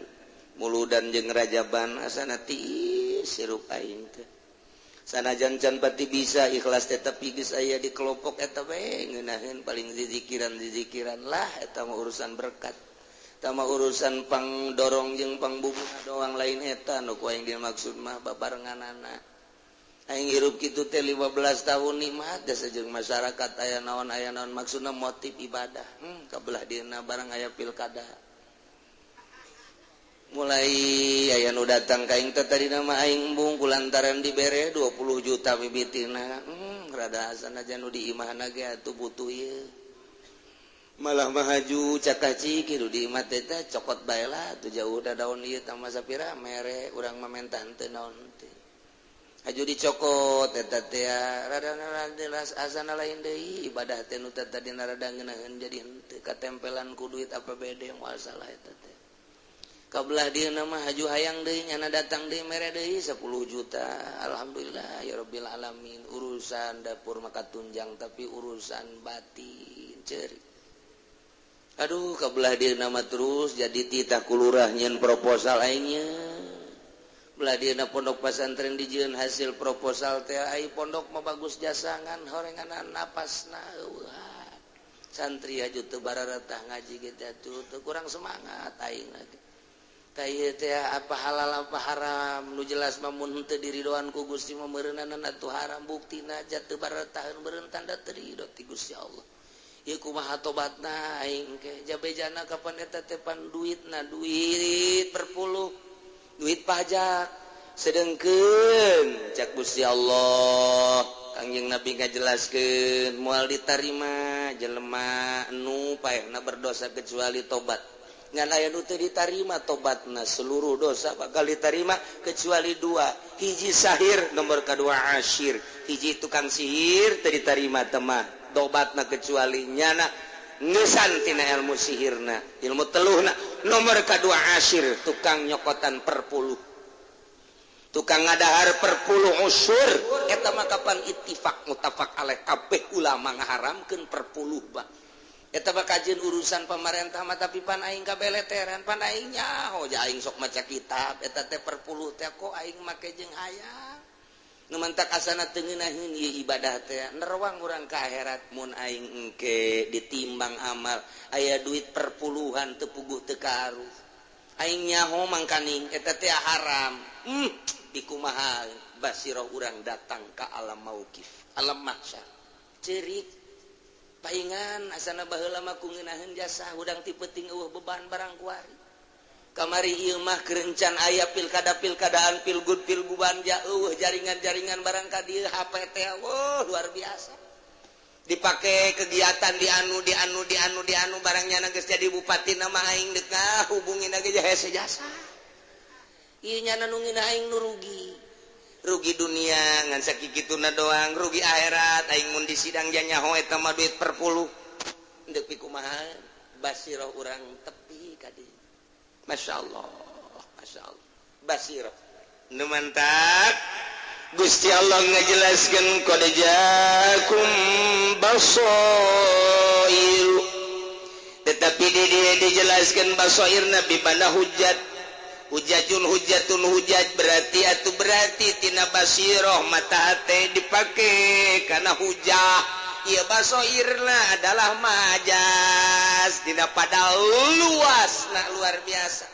Muludan jeung rajaban asana tiis hirup aing teh. Sanajan can pati bisa ikhlas teh tapi geus aya di kelompok eta we ngeunaheun paling zizikiran-zizikiran lah eta mah urusan berkat. Tama urusan pang dorong jeung pang bubuna doang lain eta nu ku aing dimaksud mah babarenganana. Aing hirup kitu teh 15 tahun nikmat dasa jeung masyarakat aya naon maksudna motif ibadah. Kabelah dieuna barang aya pilkada. Mulai aya nu datang ka aing teh tadina mah aing embung kulantaran dibere 20 juta mimitina. Rada asana nu di imahna ge atuh butuh ieu. Malah mahaju cakaci kitu di imah teh cokot bae lah tuh jauh da daun ieu tambah sapira mere urang mah menta henteu naon teh. Haju dicokot eta teh rada asana lain deui ibadah teh nu tadina rada ngeunaheun jadi henteu katempelan ku duit APBD moal salah eta teh. Kabelah dieuna mah haju hayang deui nyana datang deui mere deui 10 juta. Alhamdulillah ya rabbil alamin urusan dapur maka tunjang tapi urusan batin ceurik. Aduh kabelah dia nama terus jadi titah kulurah nyen proposal aingnya Belah dieuna pondok pesantren dijieun hasil proposal teh ai pondok mah bagus jasangan horenganan napasna eueuhan. Santri aju teu bararatah ngaji ge teh atuh teu kurang semangat aing lagi. Tah ieu teh apa halal apa haram nu jelas mah mun henteu diridoan ku Gusti mah meureunana atuh haram buktina ja teu bararataheun meureun tanda teu ridho ti Gusti Allah. Ieu kumaha tobatna aing ke jabejana kapan eta teh pan duitna duit berpuluh duit pajak sedengkeun cak Gusti Allah Kangjeng Nabi ngajelaskeun moal ditarima jelema nu paehna berdosa kecuali tobat ngan aya nu teu ditarima tobatna seluruh dosa bakal ditarima kecuali dua hiji sahir nomor kadua asyir hiji tukang sihir teu ditarima temah tobatna kecuali nyana ngesan tina ilmu sihirna ilmu teluhna nomor kadua asyir tukang nyokotan perpuluh tukang ngadahar perpuluh usur eta mah kapan ittifaq mutafaq alaih kabeh ulama ngaharamkeun perpuluh bah eta mah kajeun urusan pamarentah mah tapi pan aing kabeleteran pan aing nyaho ja aing sok maca kitab eta teh perpuluh teh kok aing make jeung hayang nu mantak asana teu ngeunaheun ieu ibadah teh nerwang urang ka akhirat mun aing engke ditimbang amal aya duit perpuluhan teu puguh teu karuh aing nyaho mangkaning eta teh haram dikumaha basirah urang datang ka alam mauqif alam mahsyar ceurik paingan asana baheula mah ku ngeunaheun jasa hudang ti peuting eueuh beban barang kuari kamari ieu mah kerencan aya pilkada-pilkadaan pilgub pilguban ja eueuh jaringan-jaringan barang ka dieu HP teh wah luar biasa dipake kegiatan di anu di anu di anu di anu barangnya geus jadi bupati nama aing deuk ngahubungin ge hese jasa ieu nyana nu ngeunah aing nu rugi rugi dunia ngan sakikituna doang rugi akhirat aing mun di sidang ja nyaho eta mah duit perpuluh deuk pikumaha basirah urang tepi ka dieu. Masya Allah, Masya Allah, basirah. Nu mantak Gusti Allah ngajelaskeun qad jaakum basair. Tetapi di dieu dijelaskeun basairna bimana hujat. Hujatun hujatun hujat berarti atuh berarti tina basirah mata hate dipake kana hujah. Ieu basairna adalah majas dina pada luas nah luar biasa.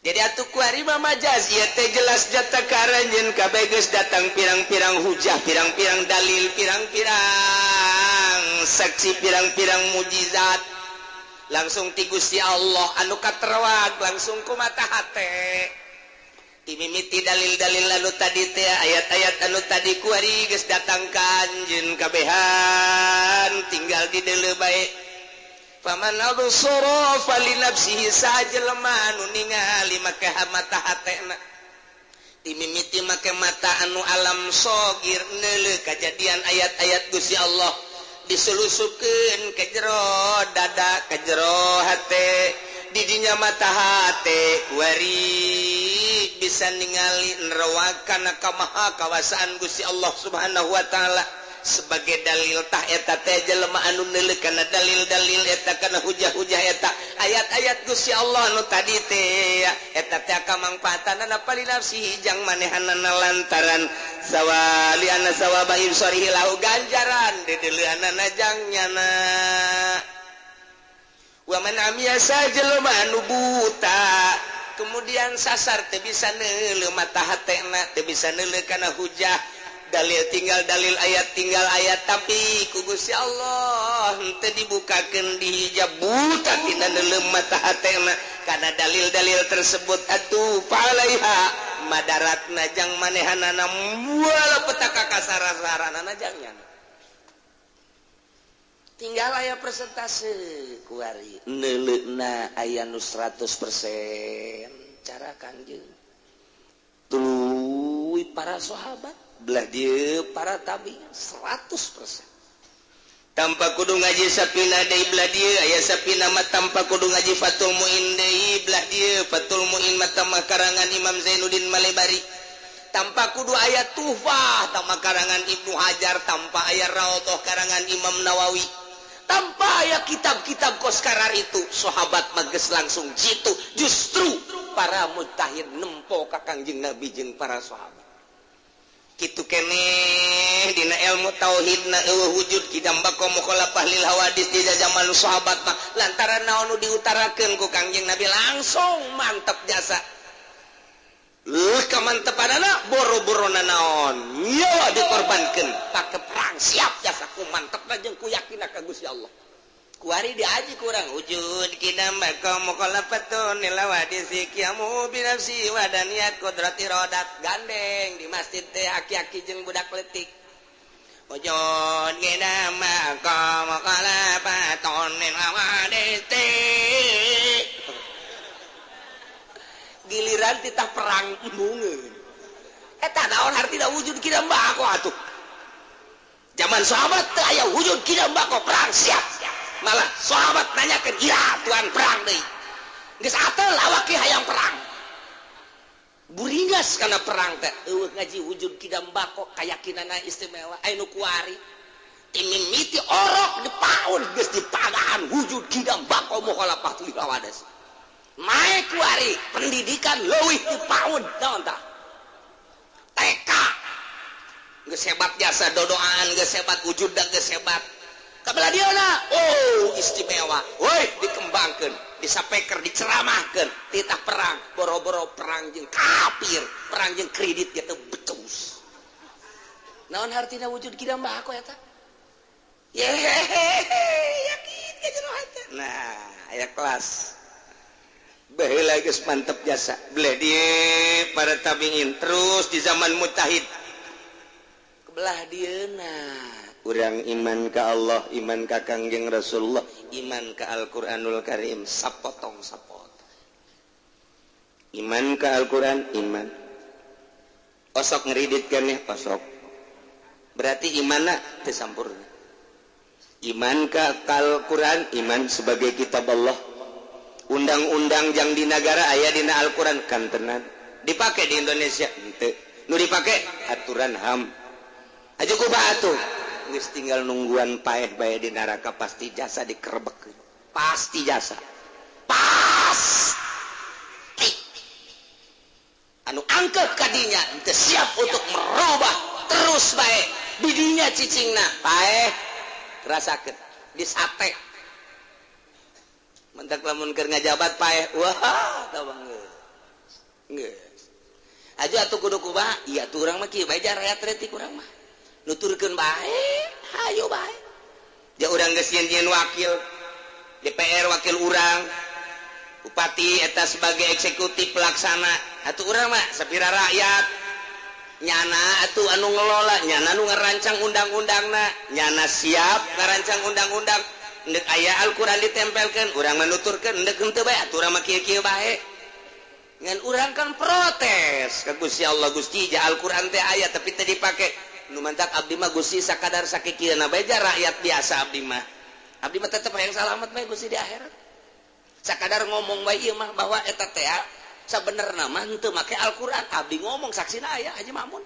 Jadi atuh kuari mah majas ieu teh jelas jata karanjeun kabeh geus datang pirang-pirang hujah, pirang-pirang dalil, pirang-pirang saksi, pirang-pirang mujizat. Langsung ti Gusti Allah anu katerwag langsung ku mata hate. Dimimiti dalil-dalil anu tadi teh ayat-ayat anu tadi kuari geus datang ka anjeun kabehan tinggal dideuleu bae. Faman absara falinafsihi sajelema anu ningali make mata hatena. Dimimiti make mata anu alam sogir neuleuh kajadian ayat-ayat Gusti Allah diselusupkeun ke jero dada ke jero hate. Didinya mata hate kuari bisa ningali neraka kamaha kawasaan Gusti Allah Subhanahu wa taala sebagai dalil tah eta teh jelema anu neuleuh kana dalil-dalil eta kana hujah-hujah eta ayat-ayat Gusti Allah anu tadi teh eta teh kamangfaatanana palinafsihi jang manehanana lantaran sawali anna sawaba ibsarihi lahu ganjaran dideuleuanana jang nyana. Wa man amiya sajelema anu buta kemudian sasar teu bisa neuleuh mata hatena teu bisa neuleuh kana hujah dalil tinggal dalil ayat tinggal ayat tapi ku Gusti Allah henteu dibukakeun dihijab buta tina neuleuh mata hatena kana dalil-dalil tersebut atuh falaiha madaratna jang manehanana moal petaka kasara-saranana jang nyana. Tinggal aya persentase kuari neuleuna aya nu 100% cara Kangjeng tuluy para sahabat belah dieu para tabi'in 100% tanpa kudu ngaji sapina deui belah dieu aya sapina mah tanpa kudu ngaji Fathul Muin deui belah dieu Fathul Muin mah tamah karangan Imam Zainuddin Malebari tanpa kudu ayat Tuhfah tanpa karangan Ibnu Hajar tanpa ayat Raudhah karangan Imam Nawawi tanpa aya kitab-kitab koskarar itu sahabat mah geus langsung jitu justru para mujtahid nempo ka Kangjeng Nabi jeung para sahabat. Kitu keneh dina ilmu tauhidna eueuh wujud kidam bako mukhalafah lil hawadis di zaman sahabat mah lantaran naon nu diutarakeun ku Kangjeng Nabi langsung mantep jasa. Leuh kamantepanana boro-boro nanaon nyawa dikorbankeun pake perang siap jasa ku mantepna jeung ku yakinna ka Gusti Allah. Kuari diaji kurang wujud kidam bako mukhalafatun lil hawadis qiyamu bi nafsi wa daniyat qudrat iradat gandeng di masjid teh aki-aki jeung budak leutik. Wujud kidam bako mukhalafatun lil hawadis giliran titah perang embungeun eta naon hartina wujud kidam bako atuh. Zaman sahabat teu aya wujud kidam bako perang siap. Malah sahabat nanyakeun ira tuan perang deui geus atel awak ge hayang perang buringas kana perang teh eueuh ngaji wujud kidam bako kayakinanna istimewa aya nu kuari timimiti orok dipaun geus dipagahan wujud kidam bako mukhalafah lil hawadis. Naik kuari pendidikan leuwih ti PAUD naon tah TK geus hebat jasa dodoan geus hebat wujudna geus hebat kabelah dieuna oh istimewa woi dikembangkeun disapeker diceramahkeun titah perang boro-boro perang jeung kafir perang jeung kredit ge teu becus naon hartina wujud kidam bako eta yehehe yakin ka jero hate. Nah aya kelas baheula geus mantep jasa beleh di para tabiin terus di zaman mujtahid kebelah dieuna urang iman ka Allah iman ka Kangjeng Rasulullah iman ka Al-Qur'anul Karim sapotong sapotong iman ka Al-Qur'an iman osok ngeridit keneh osok berarti imanna teu sampurna iman ka Al-Qur'an iman sebagai kitab Allah undang-undang jang di negara aya dina Al-Qur'an kantenan dipake di Indonesia henteu nu dipake aturan HAM aja kumaha atuh geus tinggal nungguan paeh bae di neraka pasti jasa dikerebek pasti jasa pasti anu angkeuh kadinya henteu siap untuk merubah terus bae didinya cicingna paeh rasakeun disate mentak lamun keur ngajabat paeh wah tah geus aja atuh kudu kumaha ieu atuh urang mah kieu bae rakyat retik urang mah nuturkeun bae hayu bae ja urang geus nyieun wakil DPR wakil urang bupati eta sebagai eksekutif pelaksana atuh urang mah sapira rakyat nyana atuh anu ngelola nyana nu ngarancang undang-undangna nyana siap ngarancang undang-undang ndek aya Al-Qur'an ditempelkeun urang menuturkeun ndek henteu bae atuh urang mah kieu-kieu bae ngan urang kan protes ka Gusti Allah Gusti ja Al-Qur'an teh aya tapi teu dipake nu mantak abdi mah Gusti sakadar sakikieuna bae ja rakyat biasa abdi mah tetep hayang salamet bae Gusti di akhirat sakadar ngomong bae ieu mah bahwa eta teh sabenerna mah henteu make Al-Qur'an abdi ngomong saksina aya Haji Mamun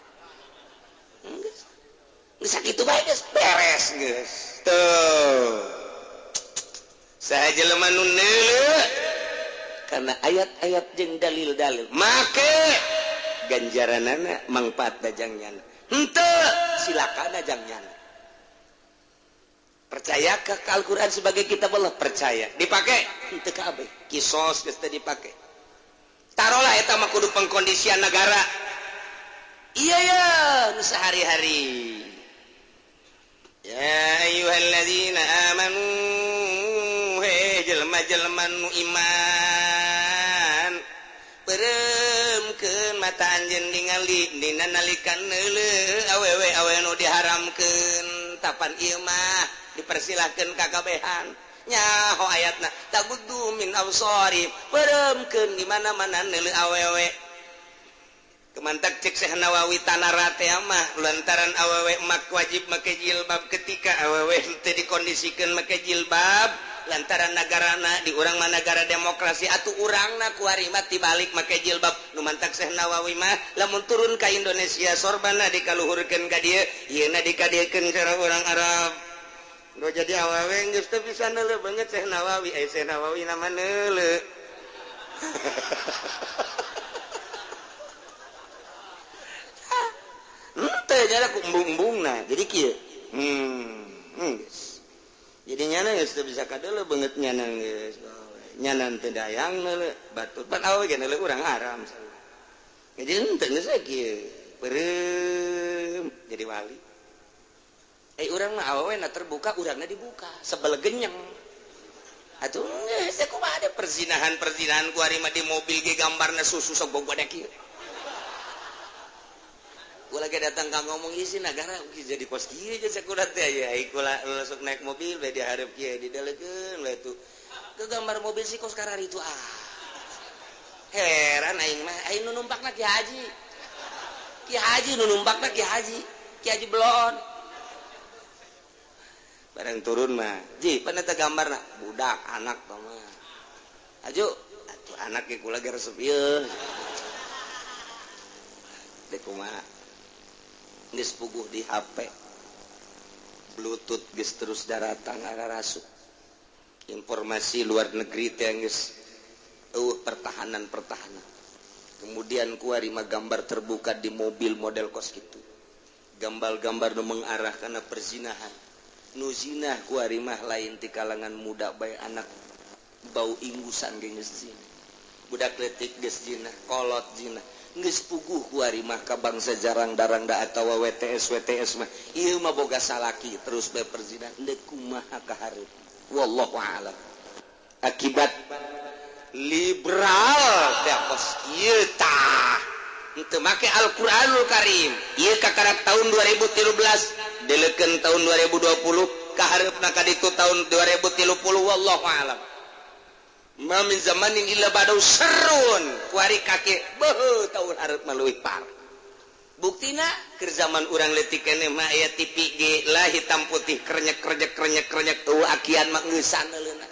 geus geus sakitu bae geus beres geus tuh saha jelema nu neuleuh karena ayat-ayat jeung dalil-dalil make ganjaranana mangfaat dajang nyana henteu silakan dajang nyana. Percaya ke Al-Qur'an sebagai kitab Allah percaya dipake henteu kabeh kisos geus teu dipake tarolah eta mah kudu pengkondisian negara iya ya nu sehari-hari ya ayyuhalladzina amanu he jelema-jelema nu iman peremkeun mata anjeun ningali dina nalika neuleuh awewe awewe nu diharamkeun tapan ieu mah dipersilahkeun ka kabehan nyaho ayatna taguddu min absari peremkeun di mana-mana neuleuh awewe kemantak cek Syekh Nawawi tanara teh mah lantaran awewe mak wajib make jilbab ketika awewe teu dikondisikeun make jilbab lantaran nagarana di urang mah nagara demokrasi atuh urangna kuari mah tibalik make jilbab nu mantak Syekh Nawawi mah lamun turun ka Indonesia sorbana dikaluhurkeun ka dieu ieuna dikadiekeun cara urang Arab nu jadi awewe geus teu bisa neuleuh beungeut Syekh Nawawi aya Syekh Nawawi nama neuleuh Henteu nyana ku embung-embungna. Jadi kieu. Geus. Jadi nyana geus teu bisa kadeuleu beungeut nyana geus. Nyana teu dayang neuleu batur pan awewe ge neuleu urang haram. Jadi henteu geus kieu. Beureum jadi wali. Urang mah awewe na terbuka, urangna dibuka, sebel genyeng. Atuh geus kumaha ada perzinahan-perzinahan ku ari mah di mobil ge gambarna susu sok bogoda kieu. Gua lagi datang ka ngomong isi nagara jadi kos kieu je sakurat teh aya ai kula langsung naik mobil we dihareup kieu didelekeun we tuh. Ke gambar mobil si kos karari itu ah. Heran aing mah, aing nu numpakna Ki Haji. Ki Haji nu numpakna Ki Haji. Ki Haji belon. Barang turun mah, ji pan eta gambarna budak anak tah mah. Aju atuh anak ge kula ge resep ieu. Dek kumaha? Geus puguh di HP. Bluetooth geus terus daratang ararasuk. Informasi luar negeri teh geus eueuh pertahanan-pertahanan. Kemudian kuari mah gambar terbuka di mobil model kos kitu. Gambar-gambar nu mengarah kana perzinahan. Nu zinah kuari mah lain ti kalangan muda bae anak bau ingusan ge geus zina. Budak leutik geus zina, kolot zina. Geus puguh kuari mah ka bangsa jarang darang da atawa WTS WTS mah ieu mah boga salaki terus bae perzinahan deuk kumaha ka hareup. Wallahu a'lam. Akibat liberal teh kos kieu tah. Henteu make Al-Qur'anul Karim. Ieu kakara tahun 2013 deleukeun tahun 2020 ka hareupna ka ditu tahun 2030 wallahu a'lam. Ma min zamanin illa ba'dahu syarrun. Kuari kake beuh tahun hareup mah leuwih parah. Buktina keur zaman urang leutik keneh mah aya TV ge lah hitam putih krenyek-krenyek krenyek-krenyek eueuh akian mah ngeusan leuna.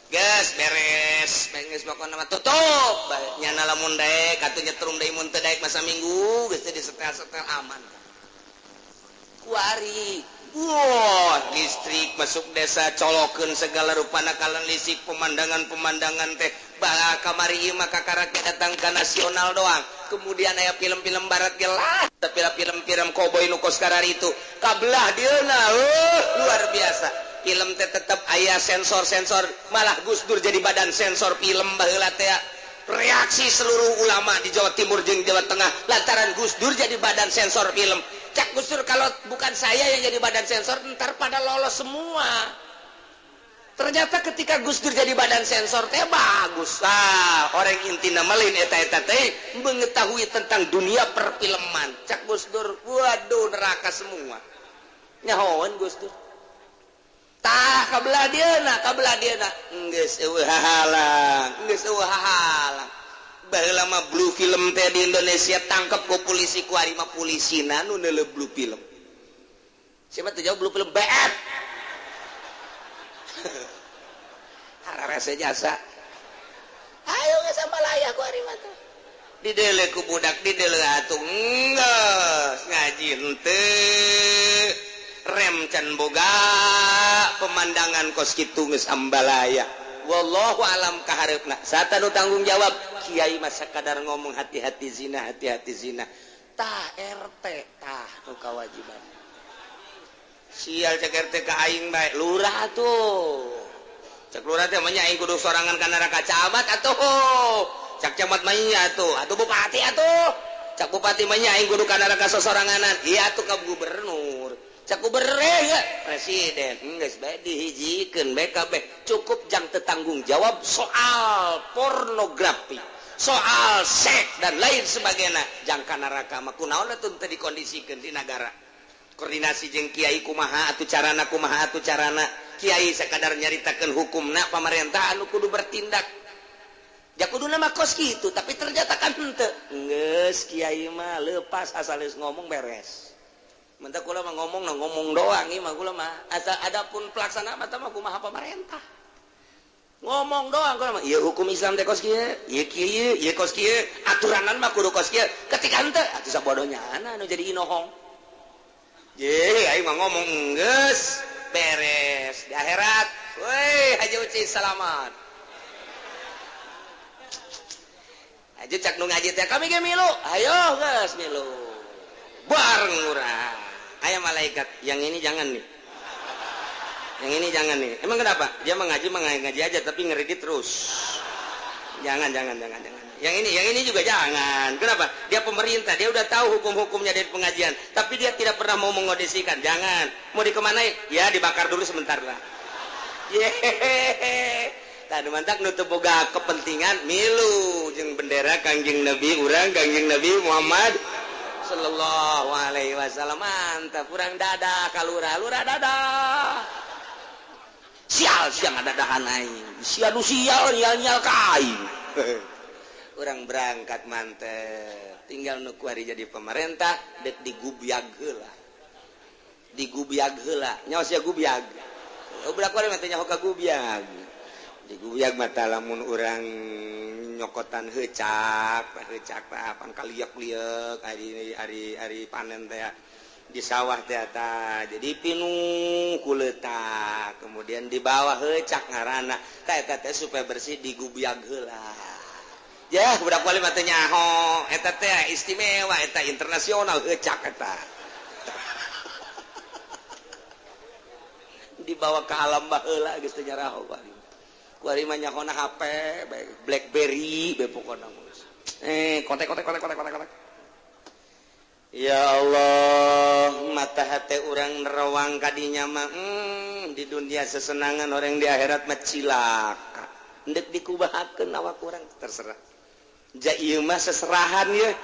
Geus beres, geus pokona mah tutup. Nyana lamun daek atuh nyetrum deui mun teu daek masa minggu geus teh disetel-setel aman. Kuari wah, listrik masuk desa colokeun segala rupana kalan listrik pemandangan-pemandangan teh bah kamari ieu mah kakara datang ka nasional doang. Kemudian aya film-film barat ge lah, tapi film-film koboi nu kos kararitu kabelah dieuna luar biasa. Film teh tetep aya sensor-sensor, malah Gus Dur jadi badan sensor film baheula teh. Reaksi seluruh ulama di Jawa Timur jeung Jawa Tengah lantaran Gus Dur jadi badan sensor film. Cak Gus Dur kalau bukan saya yang jadi badan sensor ntar pada lolos semua. Ternyata ketika Gus Dur jadi badan sensor teh bagus. Ah, orang intina melin eta-eta teh mengetahui tentang dunia perfilman. Cak Gus Dur, waduh neraka semua. Nyahoan Gus Dur. Tah kabelah dieuna, kabelah dieuna. Geus eueuh hahalang, geus eueuh hahalang. Baheula mah blue film teh di Indonesia tangkep ku polisi ku ari mah polisina nu neuleuh blue film. Siapa teu jauh blue film BF. Hararese jasa. Ayo geus sambalaya ku ari mah teh. Didele ku budak didele atuh geus ngaji henteu. Rem can boga pemandangan kos kitu geus ambalaya. Wallahu alam ka hareupna. Sata nu tanggung jawab kiai mah sakadar ngomong hati-hati zina, hati-hati zina. Tah RT tah nu kawajiban. Sial cek RT ka aing bae lurah atuh. Cek lurah teh mah nya aing kudu sorangan ka neraka camat atuh. Cek camat mah nya atuh, atuh bupati atuh. Cek bupati mah nya aing kudu ka neraka sosoranganan. Iya atuh ka gubernur. Cek gubernur ya presiden geus bae dihijikeun bae kabeh cukup jang teu tanggung jawab soal pornografi, soal seks dan lain sebagainya. Jang ka neraka mah kunaon atuh teu dikondisikeun di nagara. Koordinasi jeung kiai kumaha atuh carana kumaha atuh carana. Kiai sakadar nyaritakeun hukumna pamarentah anu kudu bertindak. Ja kuduna mah kos kitu tapi ternyata kan henteu. Geus kiai mah leupas asal geus ngomong beres. Mentah kula mah ngomong nah ngomong doang ieu mah kula mah asal adapun pelaksana mah tah mah kumaha pamarentah. Ngomong doang kula mah ieu hukum Islam teh kos kieu, ieu kieu, ieu kos kieu, aturanan mah kudu kos kieu. Ketika henteu atuh sabodohnya anu jadi inohong. Ye, aing mah ngomong geus beres di akhirat. Woi, Haji Uci selamat. Aja cak nu ngaji teh kami ge milu. Ayo geus milu. Bareng urang. Aya malaikat, yang ini jangan nih. Yang ini jangan nih. Emang kenapa? Dia mengaji mengaji aja tapi ngeredit terus. Jangan jangan jangan jangan. Yang ini juga jangan. Kenapa? Dia pemerintah, dia udah tahu hukum-hukumnya dari pengajian, tapi dia tidak pernah mau mengodesikan. Jangan. Mau dikemanain? Ya dibakar dulu sebentar lah. Yehehe. Tah mantak nu teu boga kepentingan milu jeung bendera Kangjeng Nabi urang Kangjeng Nabi Muhammad sallallahu alaihi wasallam. Mantap, urang dadah ka lurah, lurah dadah. Sial siang dadahan aing. Sia nu sial nyal-nyal ka aing. Urang berangkat mantep. Tinggal nu kuari jadi pemerintah dek digubyag heula. Digubyag heula. Nyawa sia gubyag. Budak kuari mah teh nyaho ka gubyag. Digubyag mah tah lamun urang nyokotan heucak, heucak tah pan kaliek-liek ari ari ari panen teh di sawah teh ta. Jadi pinuh ku leutak, kemudian di bawah heucak ngaranna. Tah eta teh supaya bersih digubyag heula. Ya, budak wali mah teh nyaho, eta teh istimewa, eta internasional heucak eta. Dibawa ke alam baheula geus teu nyaraho kuari. Kuari mah nyahona HP, BlackBerry be pokona geus. Kontak kontak kontak kontak kontak. Ya Allah, mata hati urang nerawang kadinya mah di dunia sesenangan orang di akhirat mah cilaka. Endek dikubahakeun awak urang terserah. Ja ieu mah seserahan ye.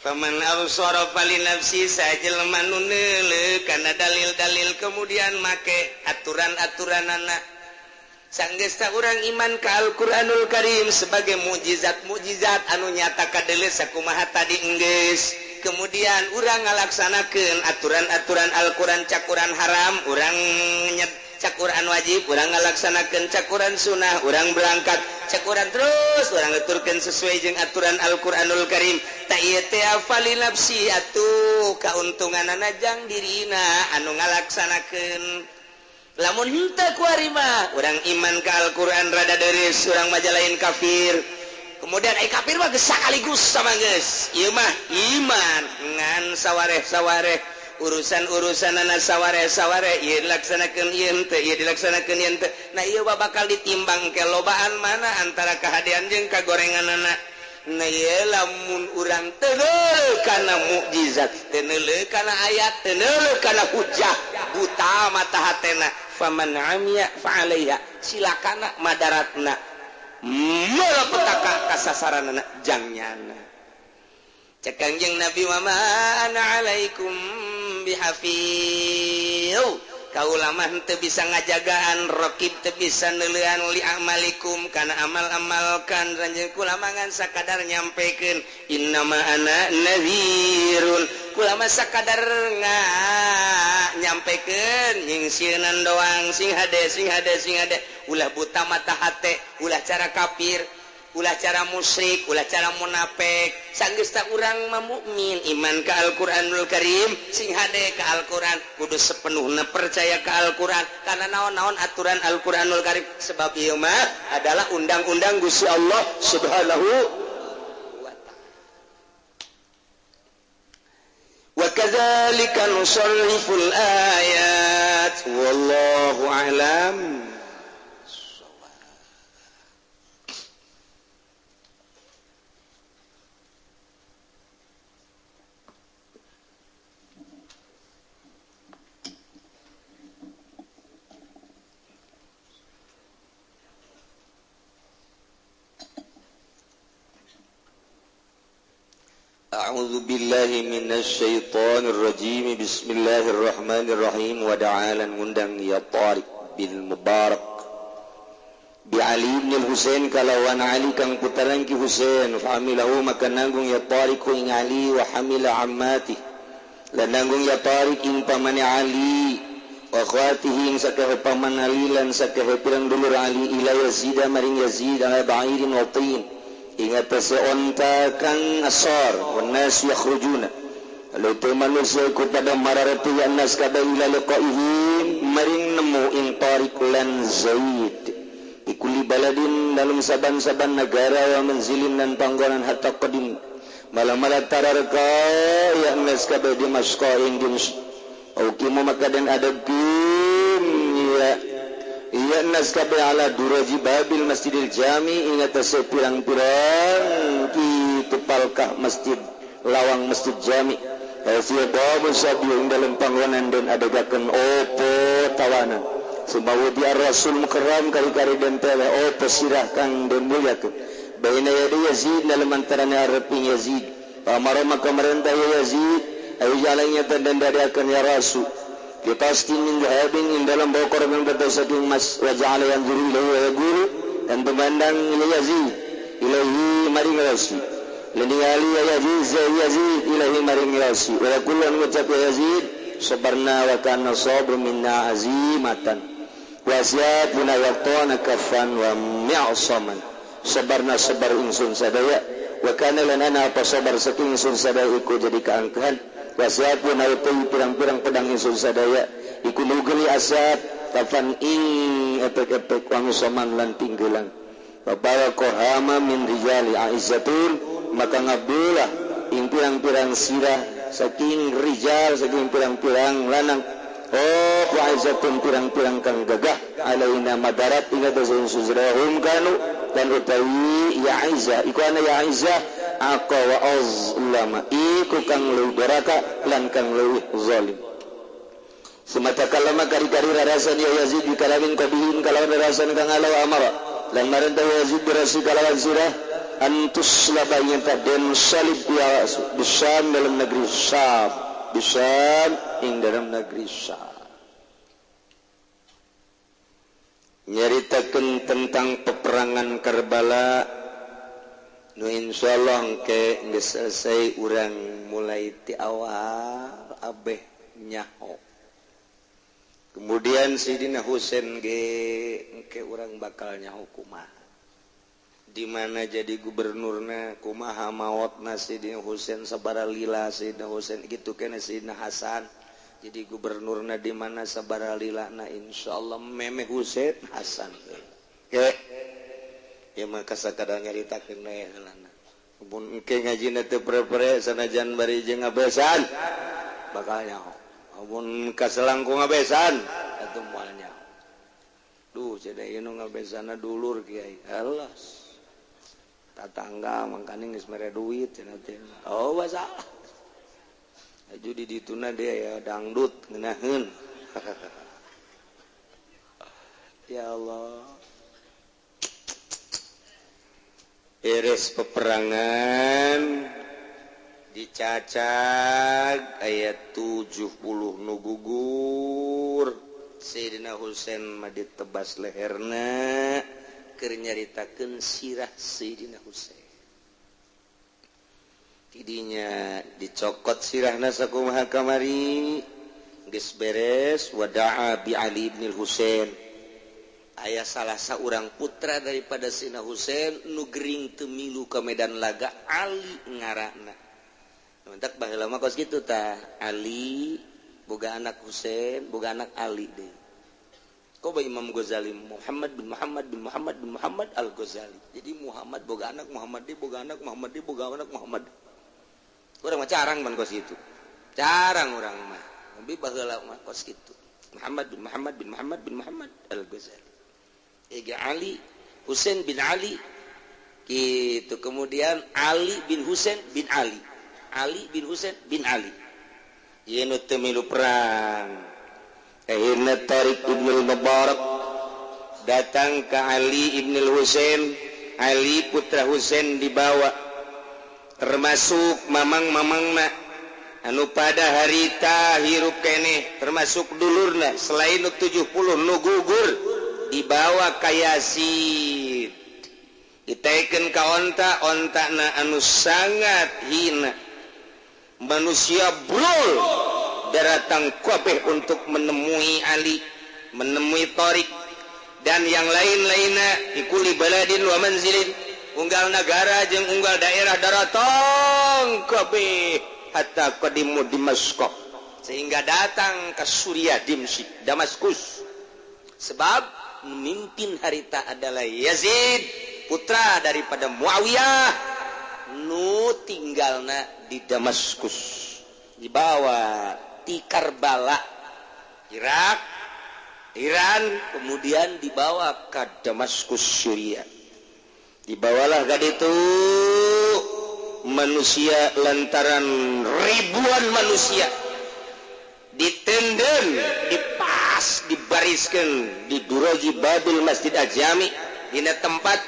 Faman absara fali nafsi sajelma nu neuleuh kana dalil-dalil kemudian make aturan-aturanana. Sanggeus urang iman ka Al-Qur'anul Karim sebagai mukjizat-mukjizat anu nyata kadeuleu sakumaha tadi enggeus. Kemudian urang ngalaksanakeun aturan-aturan Al-Qur'an cakuran haram, urang nyet cakuran wajib, urang ngalaksanakeun cakuran sunnah, urang berangkat cakuran terus urang ngeturkeun sesuai jeung aturan Al-Qur'anul Karim. Ta ieu teh fali nafsi atuh kauntunganana jang dirina anu ngalaksanakeun. Lamun henteu kuari mah urang iman ka Al-Qur'an rada deris, urang mah lain kafir. Kemudian ai kafir mah geus sakaligus sama geus. Ieu mah iman ngan sawareh-sawareh urusan-urusanana sawareh-sawareh ieu dilaksanakeun ieu henteu, ieu dilaksanakeun ieu henteu. Nah ieu bakal ditimbang ke lobaan mana antara kahadean jeung kagorenganana. Nah ieu lamun urang teu neuleuh kana mukjizat, teu neuleuh kana ayat, teu neuleuh kana hujah, buta mata hatena. Faman amiya fa alaiha, silakana madaratna. Malapetaka kasasaranana jangnyana. Cek Kangjeng Nabi wa ma ana alaikum bihafiz. Kaula mah teu bisa ngajagaan, raqib teu bisa neuleuan li amalikum kana amal-amal kan ranjeun kula mah ngan sakadar nyampekeun innama ana nadhirun. Kula mah sakadar nyampekeun nyingsieunan doang sing hade sing hade sing hade ulah buta mata hate, ulah cara kafir, ulah cara musyrik, ulah cara munafik. Sanggeus ta urang mah mukmin iman ka Al-Qur'anul Karim, sing hade ka Al-Qur'an, kudu sepenuhna percaya ka Al-Qur'an karena naon-naon aturan Al-Qur'anul Karim sebab ieu mah adalah undang-undang Gusti Allah Subhanahu wa ta'ala. Wa kadzalika nusarriful ayat wallahu a'lam. أعوذ بالله من الشيطان الرجيم بسم الله الرحمن الرحيم ودعالا ngundang ya Tariq bin Mubarak bi Ali bin Husain kalawan Ali kang putaran ki Husain familahu maka nanggung ya Tariq ing Ali wa hamila ammati lan nanggung ya Tariq ing pamane Ali wa akhwatihi ing sakehe paman Ali lan sakehe pirang dulur Ali ila Yazid maring Yazid ala ba'irin wa tin ingat onta kang asor wanas yakhrujuna lalu itu manusia kepada mararati anas kada ila liqaihim maring nemu ing Tariq lan Zaid ikuli kulli baladin dalam saban-saban negara wa manzilin dan panggonan hatta qadim malam-malam tararka ya nas kabeh di Masqa ing Dims auqimu maka dan adabim ya iya nas kabeh ala duraji babil Masjidil Jami ing atase pirang-pirang kitu palkah masjid lawang Masjid Jami siya babu sabi ing dalam panggonan dan adegakeun opo tawanan subawa di Rasul mukarram kari-kari dan tele opo sirah kang den mulyakeun baina yadi Yazid dalam antaranya areping Yazid pamaro maka merentah Yazid ayu jalannya dan dadiakeun ya Rasul dipasti min dhahabin ing dalam bokor yang berdosa saking mas wa ja'ala yanzuru ilaihi wa yaqulu dan memandang ila Yazid ilaihi maring Rasul ningali ya Yazid Yazid ilahi maring Rasul wa kullu ngucap ya Yazid sabarna wa kana sabru minna azimatan wa siatuna yaqtana kafan wa mi'saman sabarna sabar ingsun sadaya wa kana lana apa sabar saking ingsun sadaya iku jadi kaangkehan wa siatuna utai pirang-pirang pedang ingsun sadaya iku nugeli asat kafan ing epek-epek wa mi'saman lan tinggelang wa baraqahama min rijali aizatul maka ngabelah ing pirang-pirang sirah saking rijal saking pirang-pirang lanang oh wa'izatun pirang-pirang kang gagah alaina madarat ing atase suzrahum kanu dan utawi ya Aisyah iku ana ya Aisyah aqa wa azlama iku kang leuwih doraka lan kang leuwih zalim sumata kalama kari-kari rarasan ya Yazid bikalamin qabihin kalawan rarasan kang alaw amara lan marentah Yazid birasi kalawan sirah antus labanya den salib ya Bisam dalam negeri Syam Bisam ing dalam negeri Syam nyaritakeun tentang peperangan Karbala nu insyaallah engke geus selesai urang mulai ti awal abeh nyaho kemudian Sidina Husain ge engke urang bakal nyaho kumaha di mana jadi gubernurna kumaha maotna Sidina Husain sabara lila Sidina Husain gitu kene Sidina Hasan jadi gubernurna di mana sabara lilana insyaallah memeh Husain Hasan ke ya maka sakadar nyaritakeun we heulana mun engke ngajina teu pre-pre sanajan bari jeung ngabesan bakal nyaho mun kaselangkung ngabesan atuh moal nyaho duh cenah ieu nu ngabesana dulur kiai Allah tatangga mangkaning geus mere duit cenah teh oh masalah aju di dituna dia ya dangdut ngeunaheun ya Allah beres peperangan dicacag ayat 70 nu gugur Sayyidina Husain mah ditebas leherna keur nyaritakeun sirah Sayyidina Husain tidinya dicokot sirahna sakumaha kamari geus beres wada'a bi Ali bin Husain aya salah saurang putra daripada Sayyidina Husain nu gering teu milu ka medan laga Ali ngaranna mentak baheula mah kos kitu tah Ali boga anak Husain boga anak Ali deui Koba Imam Ghazali Muhammad bin Muhammad bin Muhammad bin Muhammad Al-Ghazali. Jadi Muhammad boga anak Muhammad di boga anak Muhammad di boga anak Muhammad. Urang mah carang man kos kitu. Carang urang mah. Tapi baheula mah kos kitu. Muhammad bin Muhammad bin Muhammad bin Muhammad Al-Ghazali. Ega Ali Husain bin Ali gitu. Kemudian Ali bin Husain bin Ali. Ali bin Husain bin Ali. Ieu nu teu milu perang. Akhirnya Tariq ibn al-Mubarak datang ke Ali ibn al-Husain. Ali putra Husain dibawa termasuk mamang-mamangna anu pada harita hirup keneh termasuk dulurna selain 70 nu gugur dibawa ka Yazid ditaikeun ka onta ontana anu sangat hina manusia brul datang kabeh untuk menemui Ali, menemui Tariq dan yang lain-lainnya ikuli baladin wa manzilin unggal negara jeung unggal daerah daratang kabeh hatta qadimu Damaskus sehingga datang ke Suriah Dimsyik Damaskus sebab Memimpin harita adalah Yazid, putra daripada Muawiyah, nu tinggalna di Damaskus, dibawa di Karbala, Irak, Iran, kemudian dibawa ke Damaskus, Syria. Dibawalah ke itu manusia lantaran ribuan manusia ditenden, dipas, dibariskan di Duroji Babil Masjid Al-Jami, dina tempat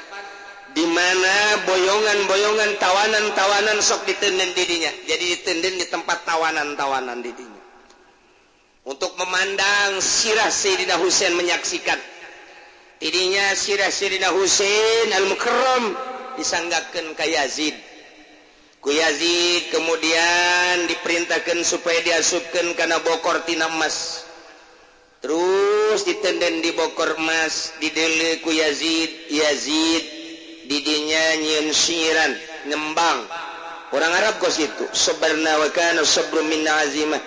di mana boyongan-boyongan tawanan-tawanan sok ditenden didinya. Jadi ditenden di tempat tawanan-tawanan didinya untuk memandang sirah Sayyidina Husain, menyaksikan tidinya sirah Sayyidina Husain Al-Mukarram disanggakeun ka Yazid. Ku Yazid kemudian diperintahkan supaya diasupkan karena bokor tina emas, terus ditenden di bokor emas, didele ku Yazid. Yazid didinya nyieun syiiran, nembang orang Arab kos itu, sabarna wa kana sabru minna azimah.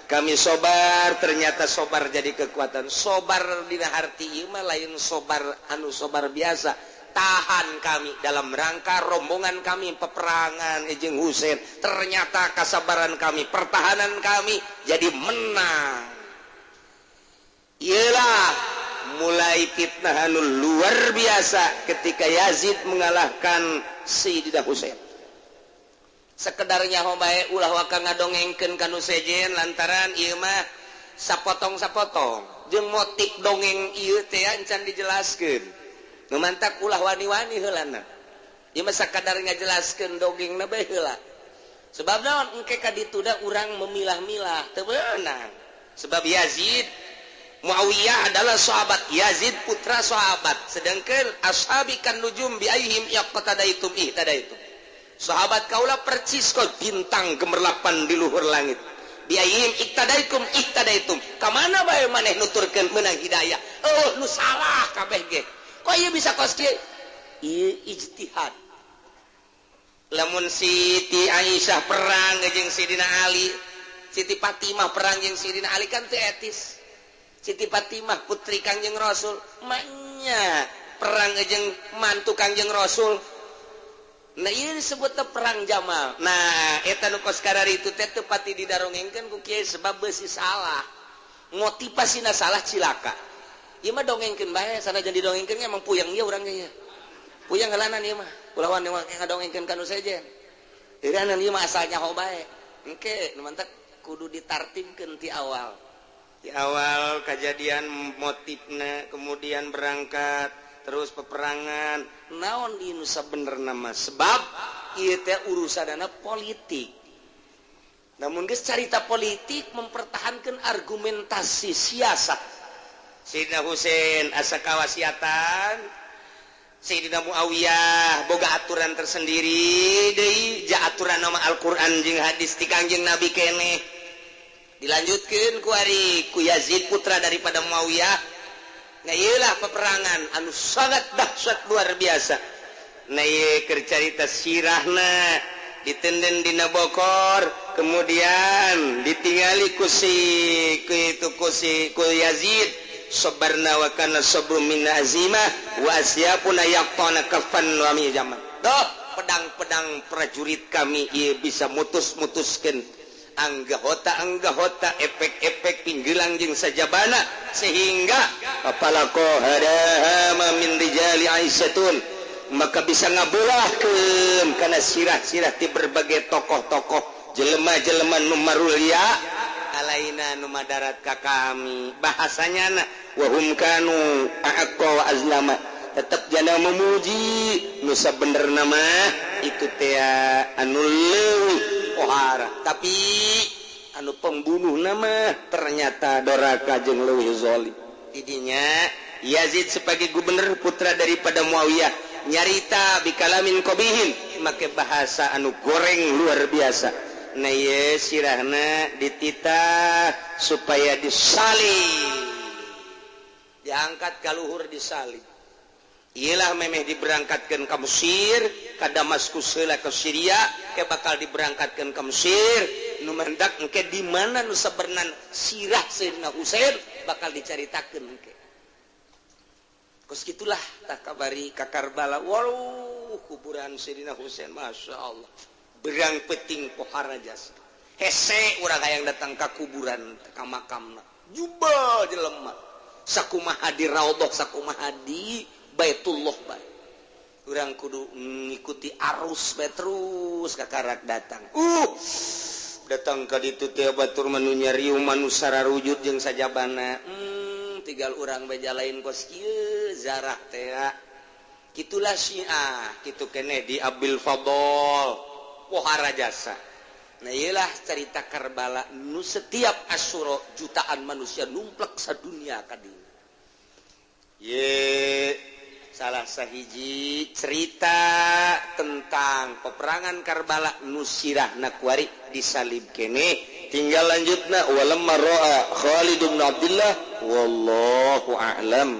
Kami sobar, ternyata sobar jadi kekuatan. Sobar dina harti ieu mah lain sobar anu sobar biasa, tahan kami dalam rangka rombongan kami peperangan jeung Husain, ternyata kasabaran kami, pertahanan kami jadi menang. Iyalah mulai fitnah anu luar biasa ketika Yazid mengalahkan Sayyidina Husain. Sekedarnya bae, ulah waka ngadongengkeun kanu sejen lantaran ieu mah sapotong-sapotong jeung motif dongeng ieu teh encan dijelaskeun. Nu mantak ulah wani-wani heulana. Ieu mah sakadar ngajelaskeun dongengna bae heula. Sebab naon, engke ka ditu da urang memilah-milah teu beunang. Sebab Yazid Muawiyah adalah sahabat, Yazid putra sahabat, sedangkan ashabi kan nujum bi aihim yaqtadaitum ihtadaitum. Sahabat kaula percis kok bintang gemerlapan di luhur langit. Bi aihim iqtadaitum ihtadaitum. Ka mana bae maneh nuturkeun meunang hidayah. Oh, nu salah kabeh ge. Kok ieu bisa kos kieu? Ieu ijtihad. Lamun Siti Aisyah perang jeung Sidina Ali, Siti Fatimah perang jeung Sidina Ali kan teu etis. Siti Fatimah putri Kangjeng Rasul, maknya perang jeung mantu Kangjeng Rasul. Nah, ieu disebutna perang Jamal. Nah, eta nu kos kararitu teh teu pati didarongengkeun ku kiai sebab beusi salah. Motivasina salah, cilaka. Ieu mah dongengkeun bae, sanajan didongengkeun emang puyeng ieu urang ge. Puyeng heulanan ieu mah. Ulah wani ngadongengkeun ka nu sejen. Heulanan ieu mah asal nyaho bae. Engke nu mantak kudu ditartibkeun ti awal. Di awal kejadian motifna, kemudian berangkat terus peperangan naon di nu sabenerna mah, sebab ieu teh urusanana politik. Namun geus carita politik mempertahankan argumentasi siasat. Sayyidina Husain asa kawasiatan, Sayyidina Muawiyah boga aturan tersendiri deui, ja aturan nama Al-Qur'an jeung hadis ti Kangjeng Nabi keneh. Dilanjutkeun ku ari ku Yazid putra daripada Muawiyah. Nah, ieulah peperangan anu sangat dahsyat luar biasa. Nah, ieu keur carita sirahna ditenden dina bokor, kemudian ditingali ku si ku itu ku si ku Yazid, sabarna wa kana sabru min azimah wa asyafuna yaqtana kafan wa mi zaman. Doh, pedang-pedang prajurit kami ieu bisa mutus-mutuskeun anggahota-anggahota, efek-efek pinggilang jeung sajabana, sehingga apalako hadahama min rijali Aisyatun, maka bisa ngabelahkeun kana sirah-sirah ti berbagai tokoh-tokoh jelema-jelema nu marulia alaina, nu madarat ka kami bahasanya na wa hum kanu aqwa wa azlama. Tetep jana memuji nu sabenerna mah itu teh anu leuwih pohara, tapi anu pembunuh nama ternyata doraka jeung leuwih zalim. Tidinya Yazid sebagai gubernur putra daripada Muawiyah nyarita bikalamin qabihin, make bahasa anu goreng luar biasa. Nah, ye sirahna dititah supaya disalib, diangkat ka luhur disalib. Iyalah memeh diberangkatkan ke Mesir, ke Damaskus heula ke Syria, ke bakal diberangkatkan ke Mesir. Nu mendak engke di mana nu sabernan sirah Sayyidina Husain bakal dicaritakeun engke. Kos gitulah tak kabari ka Karbala. Waduh, kuburan Sayyidina Husain, Masya Allah, berang peting pohara jasa hese urang hayang datang ka kuburan, ka makamna. Jubah jelema sakumaha di raudhah, sakumaha di Baitullah bae. Urang kudu ngikuti arus bae terus kakarak datang. Datang ka ditu teh batur manu nyariu manusara rujut jeung sajabana. Tinggal urang beja lain kos kieu zarah teh. Gitulah Syiah, kitu keneh di Abil Fadl pohara jasa. Nah, iyalah cerita Karbala nu setiap Asyura jutaan manusia numplek sadunia ka dieu. Ye, salah sahiji cerita tentang peperangan Karbala nu sirahna kuari disalib kene. Tinggal lanjutna walamma ra'a Khalid bin Abdullah, wallahu a'lam.